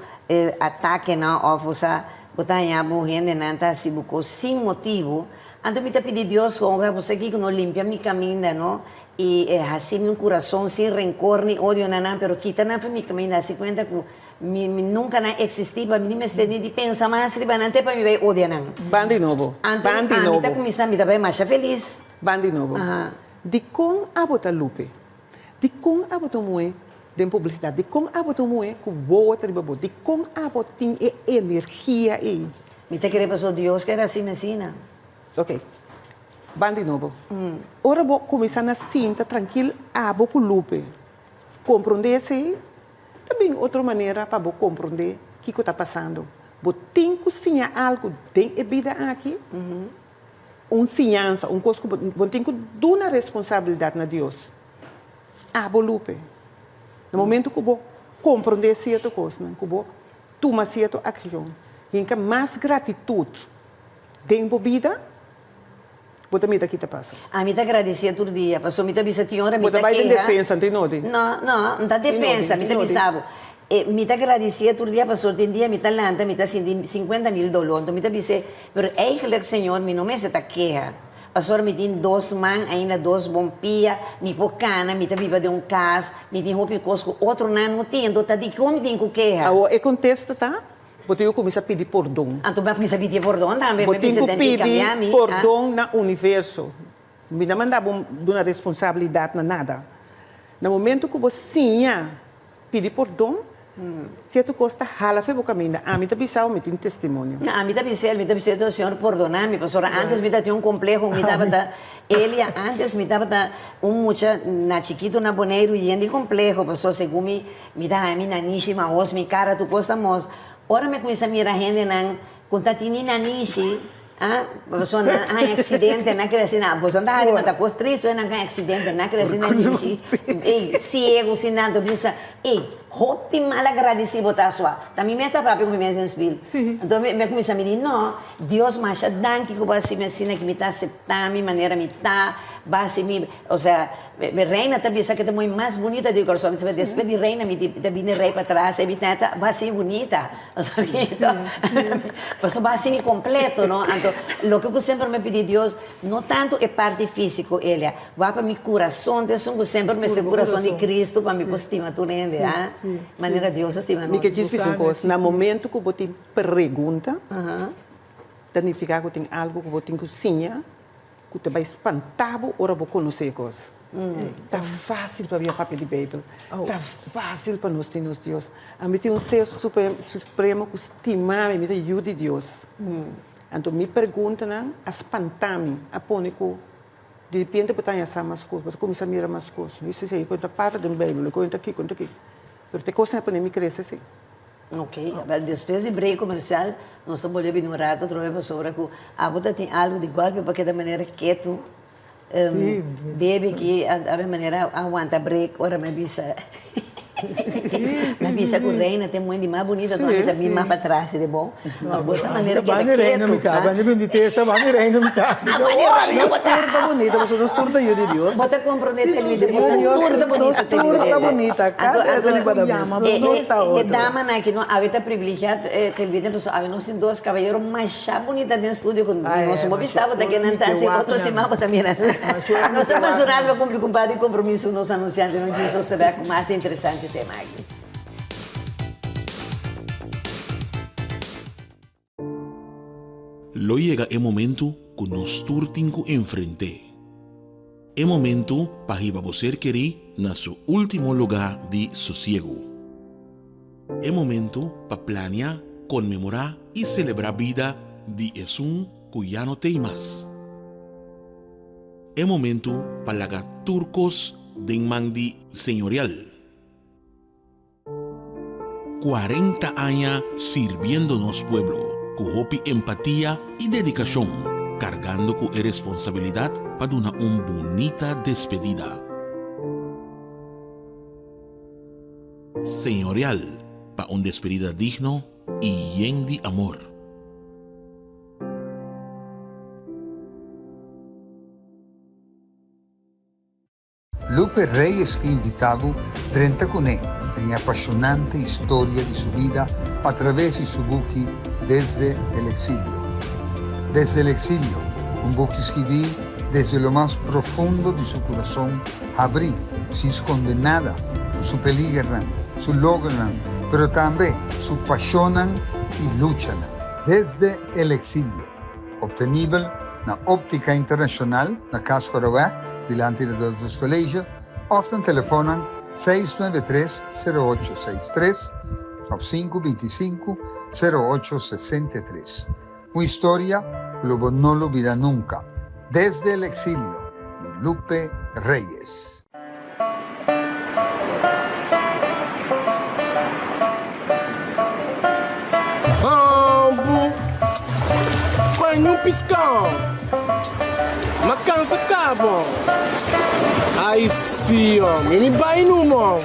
atakenan òf osea bo ta haña bo hendenan ta hasi bo kos sin motibu, anto mi ta pidi Dios ku ora bo sa kiko no limpia mi kaminda, no, i hasi mi un kurason sin renkor ni odio na nan, pero kita nan for mi kaminda, hasi kuenta ku Mi mi nunca nan existi pa mi ni mester ni di pensa mas riba nan te pa mi bay odia nan. Ban di nobo. Anto Ban di ami nobo. ta cuminsa mi ta bay masha feliz. Ban di nobo. Aha. Dikon abo ta Lupe? Dikon abo ta un muhé den publisidat? Dikon abo ta un muhé ku wowo ta riba bo? Dikon abo tin e energia ei? Mi ta kere pasobra Dios kere hasi mi asina. Ok. Ban di nobo. Ora bo cuminsa na sinta trankil abo ku Lupe, komprondé esei, Ta bin otro manera pa bo komprondé kiko ta pasando. Bo tin ku siña algu den e bida aki, un siñansa, un kos ku bo bo tin ku duna responsabilidat na Dios. Abo Lupe, na momento ku bo komprondé sierto kosnan, ku bo tuma sierto akshon, hinka mas gratitut den bo bida, Bo ta mira ki ta pasa. Ami ta gradisié tur dia, pasobra mi ta bisa tin ora mi Bo ta ta bai den keha. defensa, tin nodi. No, no, N ta defensa, mi ta bisa bo. E, mi ta gradisié tur dia pasobra tin dia mi ta lanta, mi ta sinti sinkuenta mil doló, anto mi ta bis'é, pero eigenlijk Señor mi no mester ta keha, pasobra mi tin dos man, ainda dos bon pia, mi por kana, mi ta biba den un kas, mi tin hopi kos ku otronan no tin, anto ta dikon mi tin ku keha? Awor e kontesta ta, Bo tin ku kuminsá pidi pordon. Anto mi a kuminsá pidi pordon tambe. Bo tin ku pidi pordon na universo. Mi no a manda bo duna responsabilidat na nada. Na momento ku bo siña pidi pordon, sierto kos ta hala fe bo kaminda. Ami ta bisa bo, mi tin testimonio. No, ami ta bisa el, mi ta bisa el, Señor pordona mi, pasobra antes mi ta tin un kompleho, mi tabata, Elia, antes mi tabata un mucha na chikitu na Boneiru yen di kompleho, pasobra segun mi Mi ta haña mi nanishi mahos, mi kara tur kos ta mos. Ora mi kuminsá mira hendenan ku ta tini nanishi, ah, pasobra nan a haña aksidente, nan keda asina, boso ta hari ma ta kos tristu nan haña aksidente, nan keda sin nanishi, ey, siegu sin nan, ta bisa, ey, hopi mal agradisí bo ta sua. Ta mi mes ta papia ku mi mes den spil. Anto mi kuminsá mi di, no, Dios masha danki ku bo a hasi mi asina ku mi ta aseptá mi manera mi ta, bo a hasi mi, osea, Mi reina ta bisa ke ta mooi mas bunita di Kòrsou. Mi sa despues di reina mi ta bini rei patras e mi tata bo hasi bunita. Pasobra bo hasi mi kompleto no. Anto loke ku semper mi a pidi Dios no tantu e parti físiko Elia, wak pa mi kurason ta esun ku semper mester kurason di Kristu pa mi por stima tur hende a manera Dios a stima nos. Mi ke djis bisa un kos, na momento ku bo tin pregunta ta nifiká ku tin algu ku bo tin ku siña. Ku ta bai spantá bo ora bo konosé e kos. Ta fásil pa bia papia di Beibel. Ta fásil pa nos tin nos Dios. Ami tin un ser supremo ku stima mi, mi ta yu di Dios. Anto mi preguntanan a spantá mi, a pone ku diripiente bo ta haña sa mas kos, bo ta kuminsá mira mas kos. Mi si, e ta parti den Beibel, e ta kiko, e ta kiko. Pero ta e kosnan a pone mi krese si. Ok, wel despues di break comercial nos ta bolbe bini un rato atrobe pasobra cu abo ta tin algo di golpe pa keda manera ketu bebe aki a manera a wanta break ora mi a bisa. Mi a bisa ku Reina ta e muhé di mas bunita, anto ami ta bin mas pa tras di bo. Ma bo ta manera keda Bani Reina ketu. mi ta, bani benditesa, bani Reina mi ta. Bani Reina bo Nos ta. tur ta bunita, pasobra nos tur ta yu di Dios. Bo ta komprondé televidente, boso tur ta bunita Nos tur ta televidente. bunita, Anto kada anto un riba na mes, nos no ta e otro. damanan aki no awe ta privilegiá televidente pasobra awe nos tin dos kabayero masha bunita den studio ku nos no bisa bo ta kinan ta hasi otro siman bo ta mira nan. Nos ta mas un rato pa kumpli ku un par di kompromiso ku nos anunsiantenan Jesus ta bek ku mas interesante tema aki. Lo yega e momentu ku nos tur tin ku enfrent'é. E momentu pa hiba bo ser kerí na su último lugá di sosiegu. E momentu pa plania, konmemorá i selebrá bida di esun ku ya no t'ei mas. E momentu pa laga tur kos den man di Señorial. 40 aña sirbiendo nos pueblo ku hopi empatia i dedikashon, kargando ku e responsabilidat pa duna un bunita despedida. Señorial pa un despedida digno i yen di amor. Lupe Reyes ke invitá bo drenta kuné den e apashonante historia di su bida a traves di su buki Desde el exilio. Desde el exilio, un buki skibí desde lo mas profundo di su kurason habrí, sin skonde nada, ku su peligernan, su logronan, pero tambe su pashonnan i luchanan. Desde el exilio, obtenibel na Optica Internacional na Cas Corowe, dilanti di Dòters College, òf na telefonnan 693 0863 òf 525 0863. Un historia ku lo bo no lubida nunka. Desde el exilio di Lupe Reyes. Ambu, Pai nun piskau Ma kansa kaba Ai si omi mi bai numa.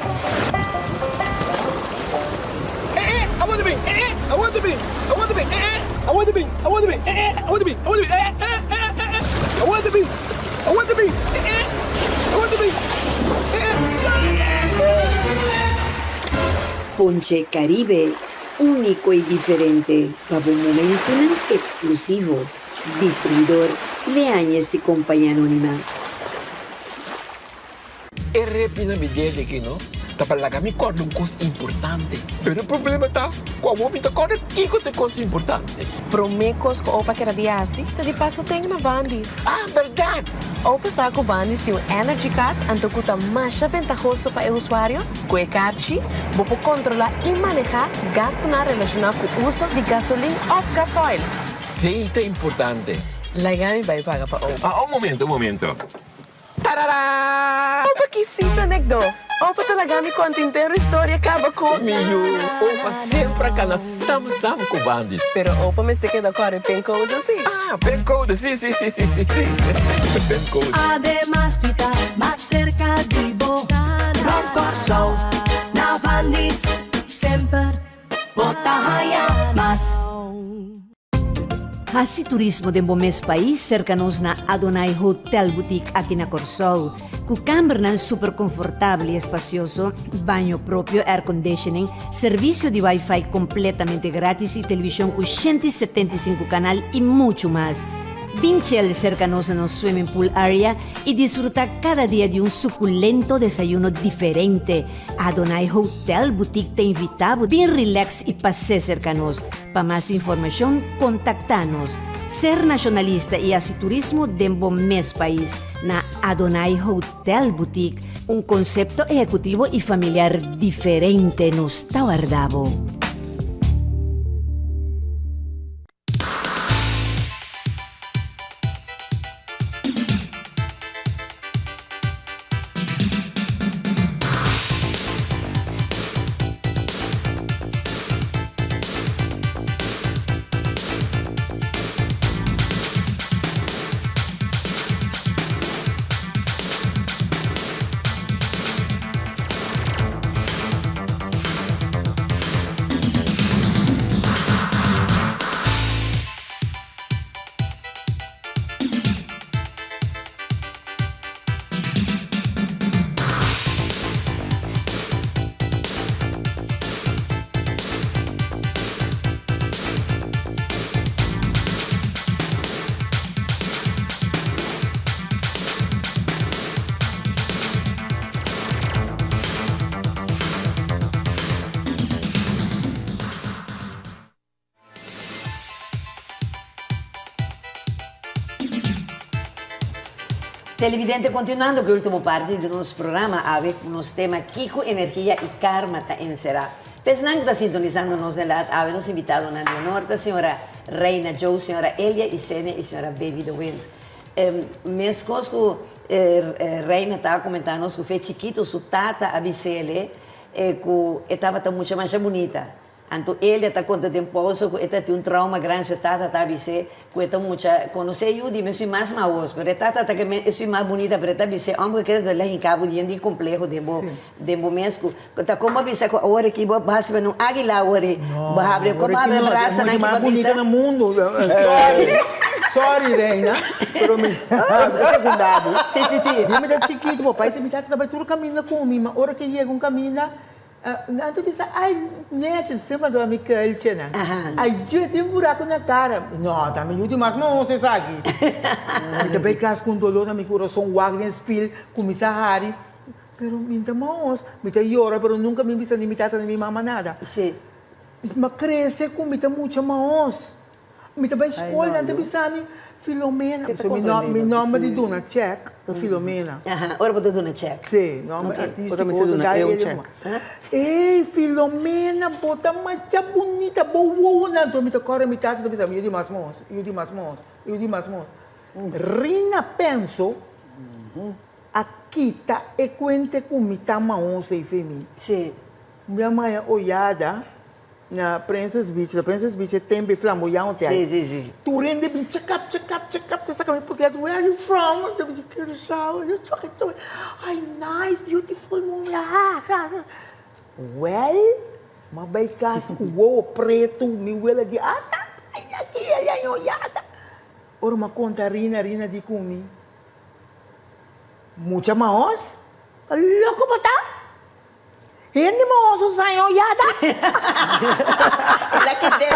Eh eh, awor ta bin, eh eh, awor ta bin, awor ta bin, eh eh, awor ta bin, awor ta bin, eh eh, awor ta bin, awor ta bin, eh eh, eh eh, eh eh, awor ta bin, awor ta bin, eh eh, awor ta bin, eh eh. Ponche Caribe, úniko i diferente pa bo momentunan eksklusivo. Distribuidor, Leañez y Compañía Anónima. E repi na mi dede aki no ta pa laga mi kòrda un kos importante. Pero e problema ta ku awor mi ta kòrda kiko ta e kos importante. Promé kos ku opa keda di hasi ta di pasa ten na Vandy's. Ah, bèrdat! Opa sa ku Vandy's tin un Energy Card anto ku ta masha ventahoso pa e usuario. Ku e karchi bo por kontrolá i manehá gastunan relashoná ku uso di gasolin òf gasoil. Sí, ta importante. Laga mi bai paga pa opa. Ah, un momento, un momento. Tarara! Opa kisita nekdo. Opa ta laga mi konta intero historia kaba ku. Mi yu, opa semper a kana sam sam ku bandis. Pero opa mester keda kòrda e pincode si. Ah, pincode, si, si, si, si, si, si. Pincode. Ademas di ta mas serka di bo, Rònt Kòrsou, na Vandis, semper bo ta haña mas. Hasi turismo den bo mes pais serka nos na Adonai Hotel Boutique aki na Kòrsou. Ku kambernan super konfortabel i espasioso, baño propio, air conditioning, servisio di wifi kompletamente gratis i televishon ku 175 kanal i muchu mas. Bin chel serka nos na nos swimming pool area i disfruta kada dia di un sukulento desayuno diferente. Adonai Hotel Boutique ta invita bo bin relax i pas'é serka nos. Pa mas informashon kontaktá nos. Ser nashonalista i hasi turismo den bo mes pais na Adonai Hotel Boutique, un konsepto ehekutivo i familiar diferente nos ta warda bo. Televidente, continuando cu e ultimo parti di nos programa awe cu nos tema Kico Energia y Karma ta Encera. P'esnan cu ta sintonisando nos den laat awe nos invitadonan di honor ta señora Reina Joe, señora Elia Isenia y señora Baby de Wind. Mescos cu Reina ta comenta nos cu fe chikito su tata a bisele cu e tabata mucha masha bunita. Anto Elia ta konta den pousa ku e ta tin un trauma grandi, su tata ta bis'é ku e ta mucha konosé yu di mi esui mas mahos, pero e tata ta ke mi esui mas bunita, pero e ta bis'é òmber ku kere ta lei hinká bo yen di kompleho den bo den bo mes ku ta kon bo a bisa ku awor aki bo hasi bo un águila awor i bo habri kon bo habri brasanan ki bo a bisa. Na mundu sorry sorry Reina pero mi ta sekunda bo Si si si. Mi ta chikitu papai ta mi tata ta bai tur kaminda ku mi ma ora ke yega un kaminda Nan ta bisa, Ai, nechi, semper nan ta mi kelchenan. Ai, dje tin buraku na kara. No, ta mi yu di mas mahos esaki. Mi ta bai kas ku un dolor na mi kurason, wak den spil, kuminsá hari. Pero mi ta mahos, mi ta yora, pero nunka mi bisa ni mi tata ni mi mama nada. Mi a krese ku mi ta mucha mahos. Mi ta bai skol, nan ta bisa mi, Filomena. Mi nomber di duna chèk ta Filomena. Aha, ora bo ta duna chèk. Sí, nomber artístiko. Ora mi ta duna eu chèk. Ey, Filomena, bo ta masha bunita, bo wowonan. Anto mi ta kòrda mi tata ta bisa mi, yu di mas mos, yu di mas mos, yu di mas mos. Rina Penso a kita e kuente ku mi ta mahos ei fe mi. Sí. Mi a maya oyada. Na Princess Beach, na Princess Beach e tempo e flamboyante ai. Sí, sí, sí. Tur hende bin check up, check up, check up, ta saca mi portret, where are you from? Ta bisa Curaçao, ay nice, beautiful mundo, ha, ha, ha. Well, m'a bay cas cu wowo preto, mi wela di, ata, ay aki, el a yoyata. Ora m'a conta Rina, Rina di cu mi, mucha mahos, ta loco bo ta? Hende mohoso saño yada. El a kite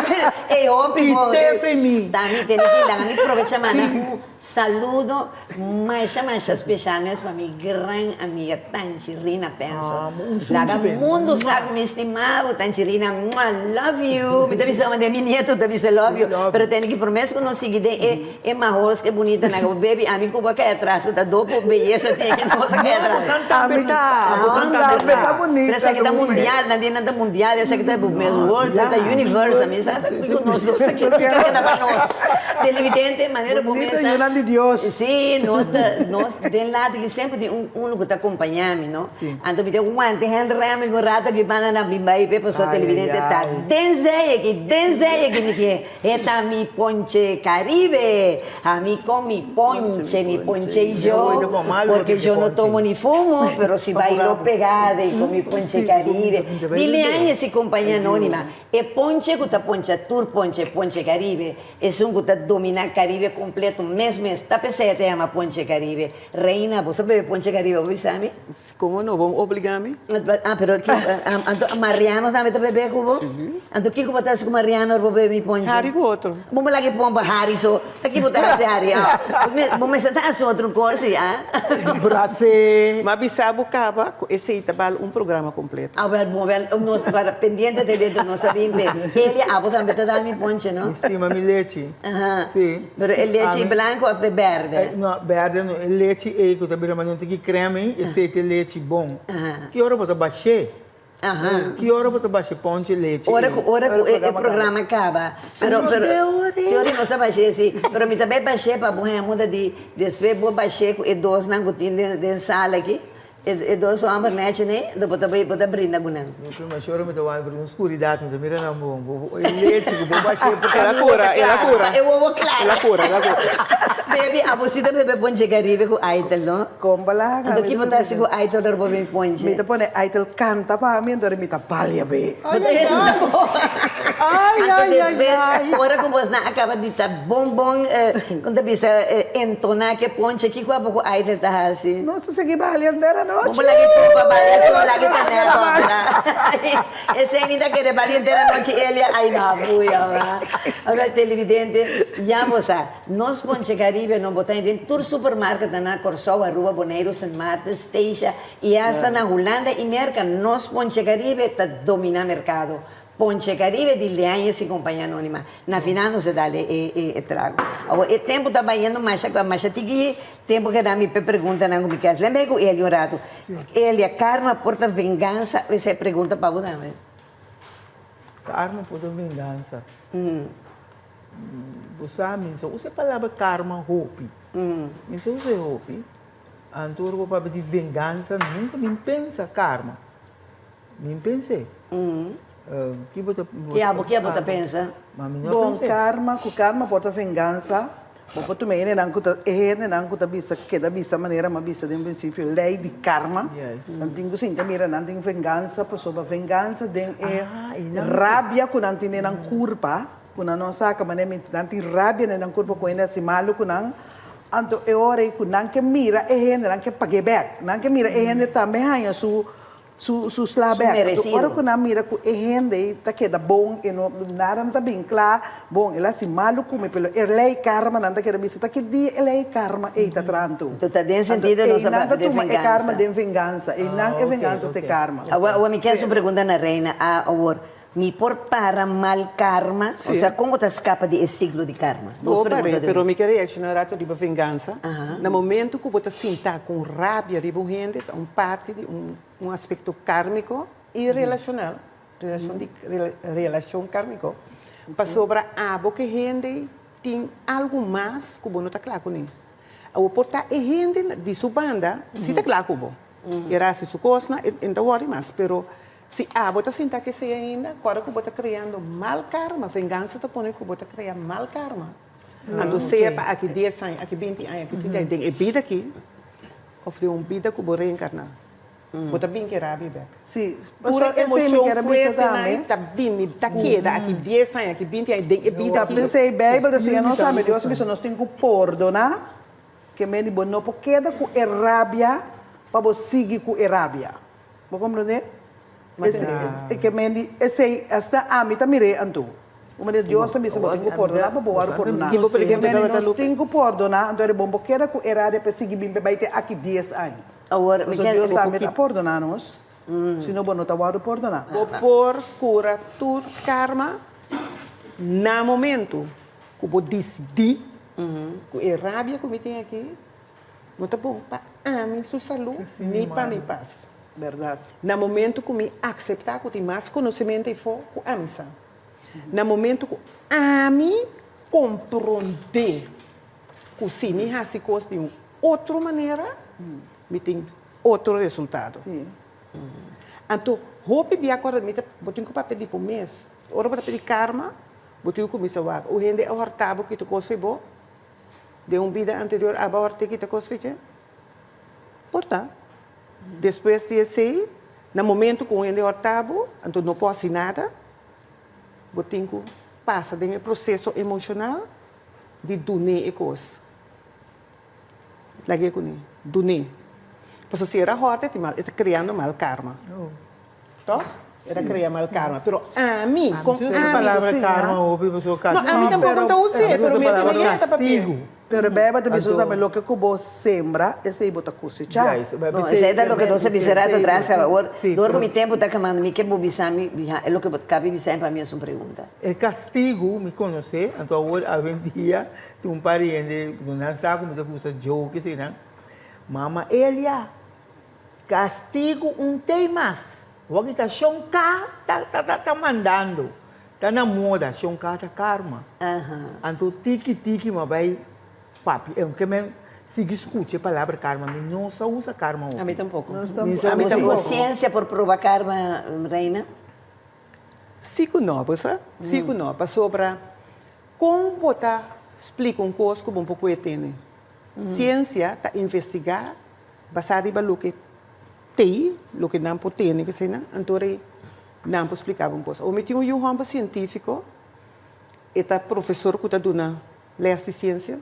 e hopi mo. Kite fe mi. Tami tene ki laga mi probecha manda un saludo masha masha special mes pa mi gran amiga Tanchi Rina Penso. Laga mundo sa ku mi stima bo Tanchi Rina mua love you. Mi ta bisa manda mi nieto ta bisa love you. Pero tene ki promes ku nos sigui den e E mahos ke bunita nan bo baby ami ku bo a kai atras su ta dopo beyesa tin ke nos a kai atras. Ami tambe ta bunita. Pero esaki ta mundial nan di nan ta mundial esaki ta mes world esaki ta universe ami sa ta kiko nos dos ta kiko ta keda pa nos televidente manera bo Bunita mesa yunan di Dios. Si nos ta nos den lata ki semper tin un uno ku ta kompaña mi no anto mi ta wanta hende rèm algun rato aki banda nan bin bai pe pasobra televidente ta den zee aki den zee aki mi ke. E ta mi ponche Caribe, a mi con mi ponche, mi ponche y yo, porque yo no tomo ni fumo, pero si bailo pegada y con mi ponche Caribe. Mil aña si compañía anónima, e ponche cu ta poncha tur ponche, ponche Caribe, esun cu ta domina Caribe completo mes mes, ta pesey e ta yama ponche Caribe. Reina, bo sa bebe ponche Caribe, bo bisa mi? Como no? Bo obliga mi? Ah, pero ki, anto Mariano tambe ta bebe cu bo? Si. Anto kiko bo ta haci cu Mariano ora bo bebe mi ponche? Hari cu otro. Bo por laga e pompa hari so. Ta ki bo ta haci hari ah? Bo mester ta haci otro cos si, ah? Brase. Ma bisa bo caba cu esey ta bal un programa completo. Ah, wel, bon, wel, nos guarda pendiente te dentro, nos ta bin pe. Elia, abo tambe ta dal mi ponche, no? Mi stima mi lechi. Aha. Si. Pero e lechi blanco of e berde? No, berde no. E lechi ei cu ta bira manera un tiki crema ei, esey ta e lechi bon. Ki ora bo ta bash'é? Ki ora bo ta basha e ponche lechi ei? Ora cu, ora cu e programa caba. Pero, pero, te ora nos ta bash'é si. Pero mi ta bay bash'é pa bo hende muda di despues bo bash'é cu e dosnan cu tin den sala aki. E dos homber nechi nei, anto bo ta bai, bo ta brinda ku nan. Mi prima shora mi ta wak pero un skuridat mi ta mira nan bon. Bo e lechi ku bo bash'é por El a kura, el a kura. Pa e wowo klara. El a kura, el a kura. Baby, abo si ta bebe ponche Caribe ku Aitel, no? Kon balaga. Anto ki bo ta hasi ku Aitel ora bo bin ponche? Mi ta pone Aitel kanta pa mi, anto mi ta balia be. Bo ta hasi ta bo. Ai, Anto ai, ai, despues, ai. ora ku bosnan a kaba di ta bon bon, kon ta bisa, entoná ke ponche, kiko abo ku Aitel ta hasi? Nos ta sigui balia henter anochi. Bo por laga e popa balia so, laga e tene akompra. Esei mi ta kere balia henter anochi, Elia. Ai no, buya wa. Ora televidente, ya bo sa, nos ponche Caribe no bo ta den tur supermarketnan na Kòrsou, Aruba, Boneiru, Sint Maarten, Statia i asta na Hulanda i Merka, nos ponche Caribe ta dominá merkado. Ponche Caribe di Leañez y Compañía Anónima. Na final nos a dale e e e trago. Awor e tempo ta bayendo masha masha tiki tempo keda mi p'e preguntanan ku mi ke hasi. Lemb'e ku Elia un rato. Elia, karma por ta vengansa? Esei pregunta pa bo tambe. Karma por ta vengansa? Bo sa mi no sa usa e palabra karma hopi. Mi no sa usa e hopi. Anto ora bo papia di vengansa nunka mi pensa karma. Mi pens'é. Ki bo ta Ki abo ki abo ta pensa? Ma mi no Bon pens'é. karma ku karma por ta vengansa, bo por tuma e hendenan ku ta e hendenan ku ta bisa keda bisa manera mi a bisa den prinsipio lei di karma. Nan tin ku sinta mira nan tin vengansa pasobra vengansa den e rabia ku nan tin den nan kurpa ku nan no saka manera mi nan tin rabia den nan kurpa ku hende hasi malu ku nan anto e ora ei ku nan ke mira e hende nan ke pag'é bèk nan ke mira e hende tambe haña su Su su sla Su bek. Anto merecido. ora ku nan mira ku e hende ei ta keda bon, e no nada no ta bin kla, bon, el a hasi malu ku mi, pero e lei karma nan ta keda bisa, ta ki dia e lei karma ei ta traha anto? Anto ta den Anto sentido nos a einan ta papia de tuma e karma vengansa. den vengansa, einan e vengansa ta e karma. Awor, awor mi kier haci un pregunta na Reina. A awor, mi por para mal karma? Sí. Osea, kon bo ta skapa di e siklo di karma? Dos Bo pregunta par'é, di pero mi. mi ke reakshoná un rato riba vengansa. Na momento ku bo ta sinta ku un rabia riba un hende, ta un parti di un un aspekto kármiko i relashonal, relashon di relashon kármiko, pasobra abo ku e hende tin algu mas ku bo no ta kla kuné. Awor por ta e hende di su banda si ta kla ku bo, e hasi su kosnan, e no ta wòri mas, pero Si abo ta sinta kesey ainda, kòrda ku bo ta kreando mal karma. Vengansa ta pone ku bo ta krea mal karma. Anto sea pa aki dies aña, aki binti aña, aki trinta aña, den e bida aki òf den un bida ku bo reenkarná, bo ta bin ke rabia bèk. Sí, Tur pasobra e esei mi emoshon kier a bisa fuertenan tambe. ta bini, ta keda aki dies aña, aki binti aña, den e bida aki. P'esei Beibel ta siña nos tambe, Dios a bisa nos tin ku pordoná, ke mende bo no por keda ku e rabia pa bo sigui ku e rabia. Bo komprendé? E ke men di esei asta ami ta mir'é anto. Un manera Dios ta bisa bo tin ku pordoná pa bo wòrdu pordoná. Ke men di nos tin ku pordoná anto riba bo keda ku e rabia pa e sigui bin pa e bai te aki dies aña. Pasobra Dios tambe ta pordoná nos, si no bo no ta wòrdu pordoná. Bo por kura tur karma na momento ku bo disidí ku e rabia ku mi tin aki. No ta bon pa ami su salú ni pa mi pas. Bèrdat. Na momentu ku mi akseptá ku tin mas konosementu afó ku ami sa. Na momentu ku ami komprondé ku si mi hasi kos di un otro manera, mi tin otro resultado. Anto hopi bia kòrda mi ta, bo tin ku papia di bo mes. Ora bo ta pidi karma, bo tin ku kuminsá wak. Un hende a hòrta bo kita kos fo'i bo. Den un bida anterior aba ora te kita kos fiche? Por ta. Despues di esei, na momento ku un hende hòrta bo, anto no por hasi nada, bo tin ku pasa den e proseso emoshonal di dun'é e kos. Lag'é kuné, dun'é. Pasobra si era hòrta e tin mal, e ta kreando mal karma. Toch? E ta krea mal karma. Pero ami, kon ami. E palabra karma hopi pasobra No, ami tampoco no ta us'é, pero mi a tene yeta papia. Pero e Bijbel ta bisa tambe loke ku bo sembra, esei bo ta kosechá. Bon, esei ta loke nos a bisa rato atras kaba. Awor, dor ku mi tempu ta kamando, mi ke bo bisa mi, loke bo kabi bisa mi pa mi es un pregunta. E kastigu mi konosé, anto awor awendia tin un par di hende ku nan sa ku mi ta gusta joke eseinan, Mama Elia, Castigo un tey mas. Wak ta shon ka ta ta ta mandando. Ta na moda shon ka ta karma. Anto tiki tiki mi a bay papia e ke men sigui scucha e palabra karma mi no sa usa karma hopi. Ami tampoco. Mi sa Ami usa. tampoco. Ciencia por proba karma Reina? Si cu no, bo sa? Si cu no, pasobra con bo ta splica un cos cu bo no por cu'e tene? Ciencia ta investiga Basá riba loke tei, loke nan por tene ku eseinan, anto rei nan por splika bo un kos. Omi tin un yu hòmber sientífiko, e ta profesor ku ta duna lès di siensia,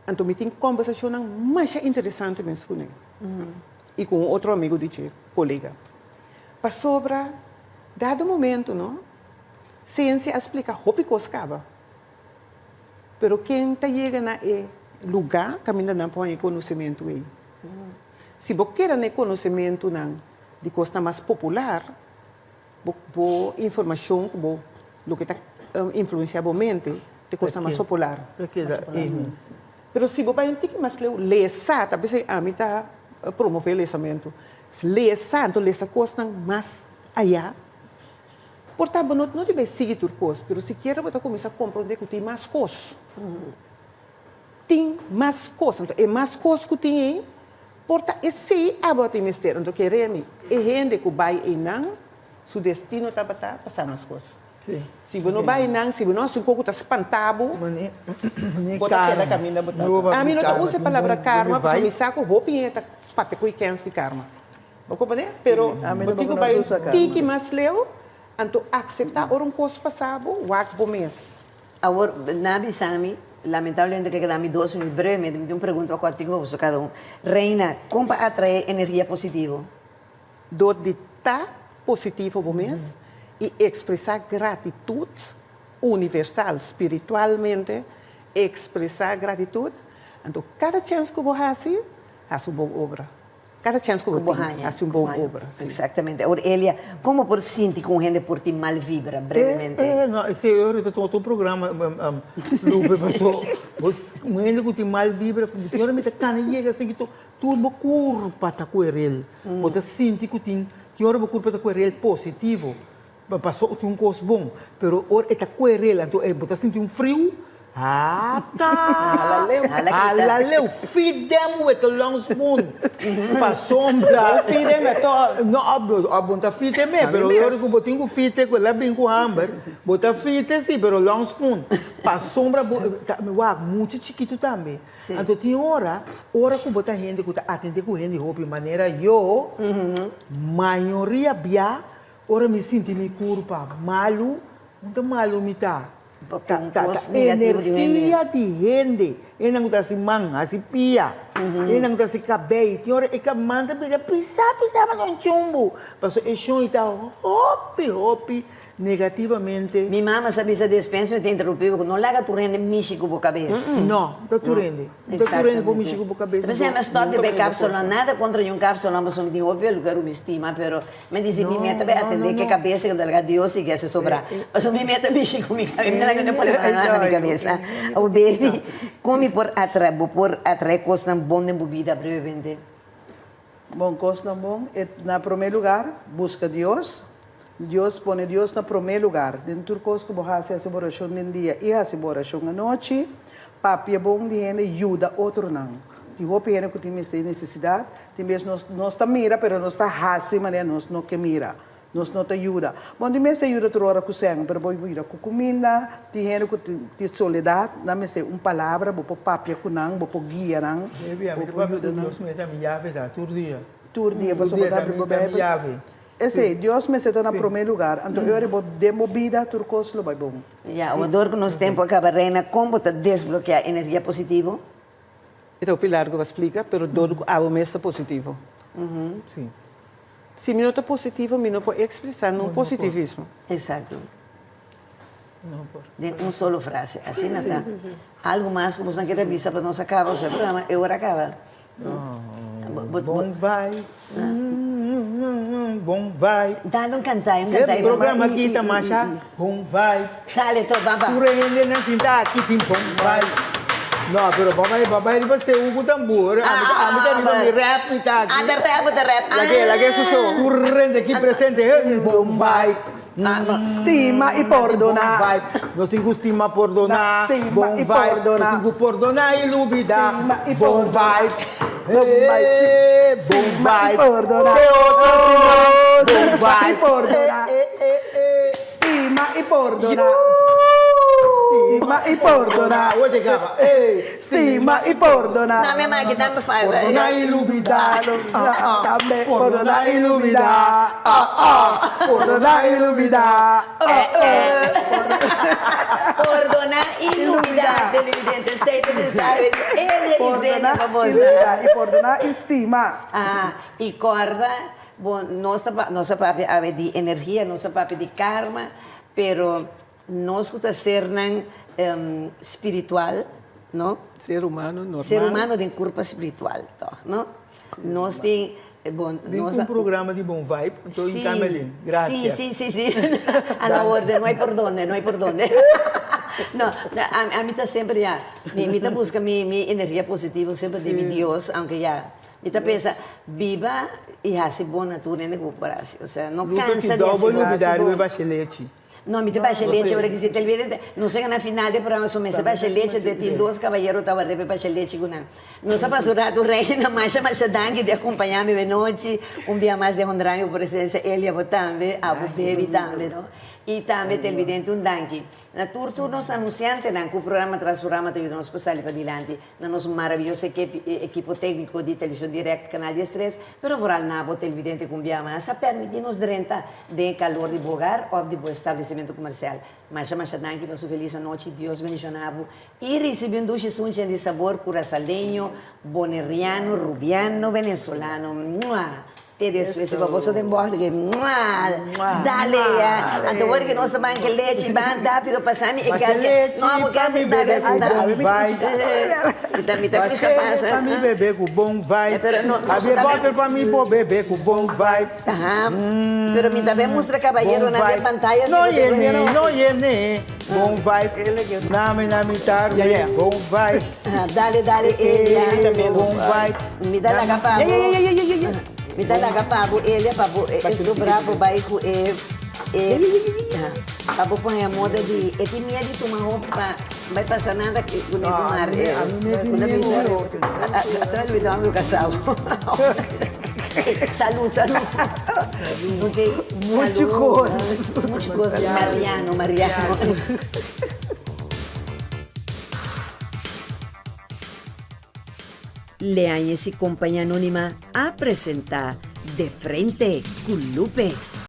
anto mi tin kòmbersashonnan masha interesante mes kuné i ku un otro amigu di dje, kolega. Pasobra dado momento no, siensia a splika hopi kos kaba. Pero ken ta yega na e lugá kaminda nan por haña e konosementu ei? Si bo keda na e konosementunan di kosnan mas popular, Bo bo informashon ku bo loke ta influensiá bo mente ta e kosnan mas popular. Ta keda ei mes. Pero si bo bai un tiki mas leu, lesa, ta p'esei ami ta promové lesamentu. Lesa, anto lesa kosnan mas ayá. Por ta bo no no tin bai sigui tur kos, pero sikiera bo ta kuminsá komprondé ku tin mas kos. Tin mas kos. Anto e mas kos ku tin ei, por ta esei abo a tin mester. Anto kere mi, e hende ku bai einan, su destino tabata pa sa mas kos. Si bo no bai einan, si bo no hasi un kos ku ta spanta bo, bo ta keda kaminda bo ta. Ami no ta usa e palabra karma pasobra mi sa ku hopi hende ta papia ku e kens di karma. Bo komprende? Pero bo tin ku bai un tiki mas leu, anto akseptá ora un kos pasa bo, wak bo mes. Awor, nan a bisa mi, lamentablemente ke keda mi dos minuut brevemente, mi tin un pregunta pa kòrtiku pa boso kada un. Reina, kon pa atraé energia positivo? Dor di ta positivo bo mes i ekspresá gratitut universal, spiritualmente ekspresá gratitut, anto kada chèns ku bo hasi, hasi un bon obra. Kada chèns ku bo tin, hasi un bon obra. Si. Exactamente. Awor Elia, kon bo por sinti ku un hende por tin mal vibra, brevemente? Eh, no, esei ahorita ta otro programa, Lupe, paso un hende ku tin mal vibra, tin ora mi ta kana yega asin ki tur bo kurpa ta kuerel. Bo ta sinti ku tin, tin ora bo kurpa ta kuerel positivo, paso tin un kos bon, pero ora e ta kuerel anto bo ta sinti un friu, Ata! Hala leu! Feed them with a long spoon. Pasobra. Don't feed them at all. No, bo no ta feed e me, pero ora ku bo tin ku feed e ku el a bin ku hamber, bo ta feed e si, pero long spoon. Pasobra bo, wak, mucha chikitu tambe. Anto tin ora, ora ku bo ta hende ku ta atende ku hende hopi manera yo, mayoria bia, ora mi sinti mi kurpa malu, un ta malu mi ta. Ta ta energia di hende. Hendenan ku ta hasi man, hasi pia, hendenan ku ta hasi kabei. Tin ora e man ta bira pisa pisa manera un chumbu. Pasobra e shon ta hopi hopi negativamente. Mi mama sa bisa despensa mi ta interumpi bo, no laga tur hende mishi ku bo kabes. No, no ta tur hende. No ta tur hende por mishi ku bo kabes. Ta pensando mi a stop di bay kapsalon, nada kontra di un kapsalon pasobra mi tin hopi lugar ku mi stima, pero Mi dici mi meta bay atende ke cabeza ke laga Dios sigui haci sobra. Pasobra mi meta mishi cu mi cabeza, mi ta laga no pone mano na mi cabeza. Awo baby, con mi por atra, bo por atrae cosnan bon den bo bida brevemente? Bon, cosnan bon, e na prome lugar, busca Dios. Dios, pone Dios na prome lugar den tur cos cu bo haci, haci bo oracion den dia y haci bo oracion anochi. Papia bon di hende, yuda otronan. Tin hopi hende cu tin mester y necesidad. Tin bes nos nos ta mira pero nos ta haci manera nos no ke mira. Nos no ta yuda. Bon tin mester yuda tur ora cu sèn pero bo yuda cu cuminda. Tin hende cu tin tin soledad, nan mester un palabra, bo por papia cu nan, bo por guia nan, Baby, ami bo ta por papia yuda cu nan. Dios mi ta mi yave ta tur dia. Tur dia Tur pasobra dia bo ta ta habri mi bo ta mi Bijbel. yave. Esey, Dios mester ta na prome lugar. Anto e ora bo den bo bida tur cos lo bay bon. Ya, awor dor ku nos tempu a kaba, Reina, kon bo ta desblokeá energia positivo? E ta hopi largu pa splika, pero dor ku abo mes ta positivo. Sí. Si mi no ta positivo, mi no por ekspresá nun positivismo. Eksakto. No por. Den un solo frase. Asina ta. Algu mas ku boso kier a bisa pa nos a kaba osea programa? E ora a kaba. Bon vibe, bon vibe. Dale un cantá, un cantá. E programa aki ta masha bon vibe. Dale to, papa. Tur e hendenan sinta aki tin bon vibe. No, pero bo bai, bo bai riba seú ku tambor. Ami ta, ami ta riba mi rap mi ta aki. Ah, ta rap, ta rap. Lag'é, lag'é su so. Tur hende aki presente, he, bon vibe. Stima i pordoná. Nos tin ku stima pordoná. Stima i pordoná. Nos tin ku pordoná i lubidá. Stima i Bon pordoná. vibe. Bon vibe. Bon Stima i vibe. pordoná. Te otro siman. Bon Stima i vibe. pordoná. Stima i pordoná. Stima i pordoná. Awor te kaba. Stima i pordoná. Dame maki, dame five. Pordoná i lubidá. Tambe Pordoná i lubidá. Pordoná i lubidá. Pordoná i lubidá. Televidente, esei ta mensahe di Elia i Zenia pa bos. I pordoná i stima. Ah, i kòrda, bo, nos ta, nos a papia awe di energia, nos a papia di karma, pero Nos ku ta sernan spiritual, no? Ser humano normal. Ser humano den kurpa spiritual, tòg, no? Nos tin Bon, Bin nos ku un programa di bon vibe, anto Sí, hinkame alin. sí, Gracias. sí, sí, sí. A la orden, no hay por dónde, no hay por dónde. No, a, ami ta semper ya, mi ta busca mi energia positivo semper di mi Dios, aunke ya, mi ta pensa, biba y haci bon na tur hende cu bo por haci. Osea, no Lupe cansa ki di haci double bon. lubida riba e bashe lechi. No, mi ta basha leche ora ki si televidente. Nos a gana final di programa so mester basha leche de tin dos caballero ta warda pa basha leche cu nan. Nos a pasa un rato reina masha masha danki di acompaña mi benochi un bia mas di honra mi presencia Elia bo tambe abo baby tambe no y tambe televidente un danki na tur tur nos anunciantenan cu programa tras programa ta yuda nos pa sali padilanti na nos maraviyoso ekipo tecnico di Television Direct Canal 13, pero vooral na bo televidente cu un bia mas a permiti nos drenta den e calor di bo hogar of di bo establecimento comercial. Masha masha danki pa su feliz anochi, Dios bendiciona bo y ricibi un dushi sunchi di sabor Curaçaleño, Boneriano, Rubiano, Venezolano. Mua! Te despues si pa boso den bòrdi ke mua! Dale ya! Anto wor ke nos ta ban ke lechi ban rápido pasa mi e kalke no abo ke hasi ta bes ta mi ta mi ta bisa pasa Pa mi bebe ku bon vibe Pero no no Abie bòter pa mi por bebe ku bon vibe Aha pero mi ta ben mustra kabayeronan den pantaya si No yene no yene bon vibe Nami na mi tarde bon vibe Dale dale Elia Bon vibe Mi ta laga pa bo Mi ta laga pa bo Elia pa bo e sobra bo bai ku e e pa bo pon e moda di e tin miedu di tuma hopi pa bai pasa nada ku ne ku mar e ku na bisa ata mi ta mi kasao salu salu ok Muchu kos muchu kos Mariano Mariano. Leañez y Compañía Anónima a presenta De Frente cu Lupe.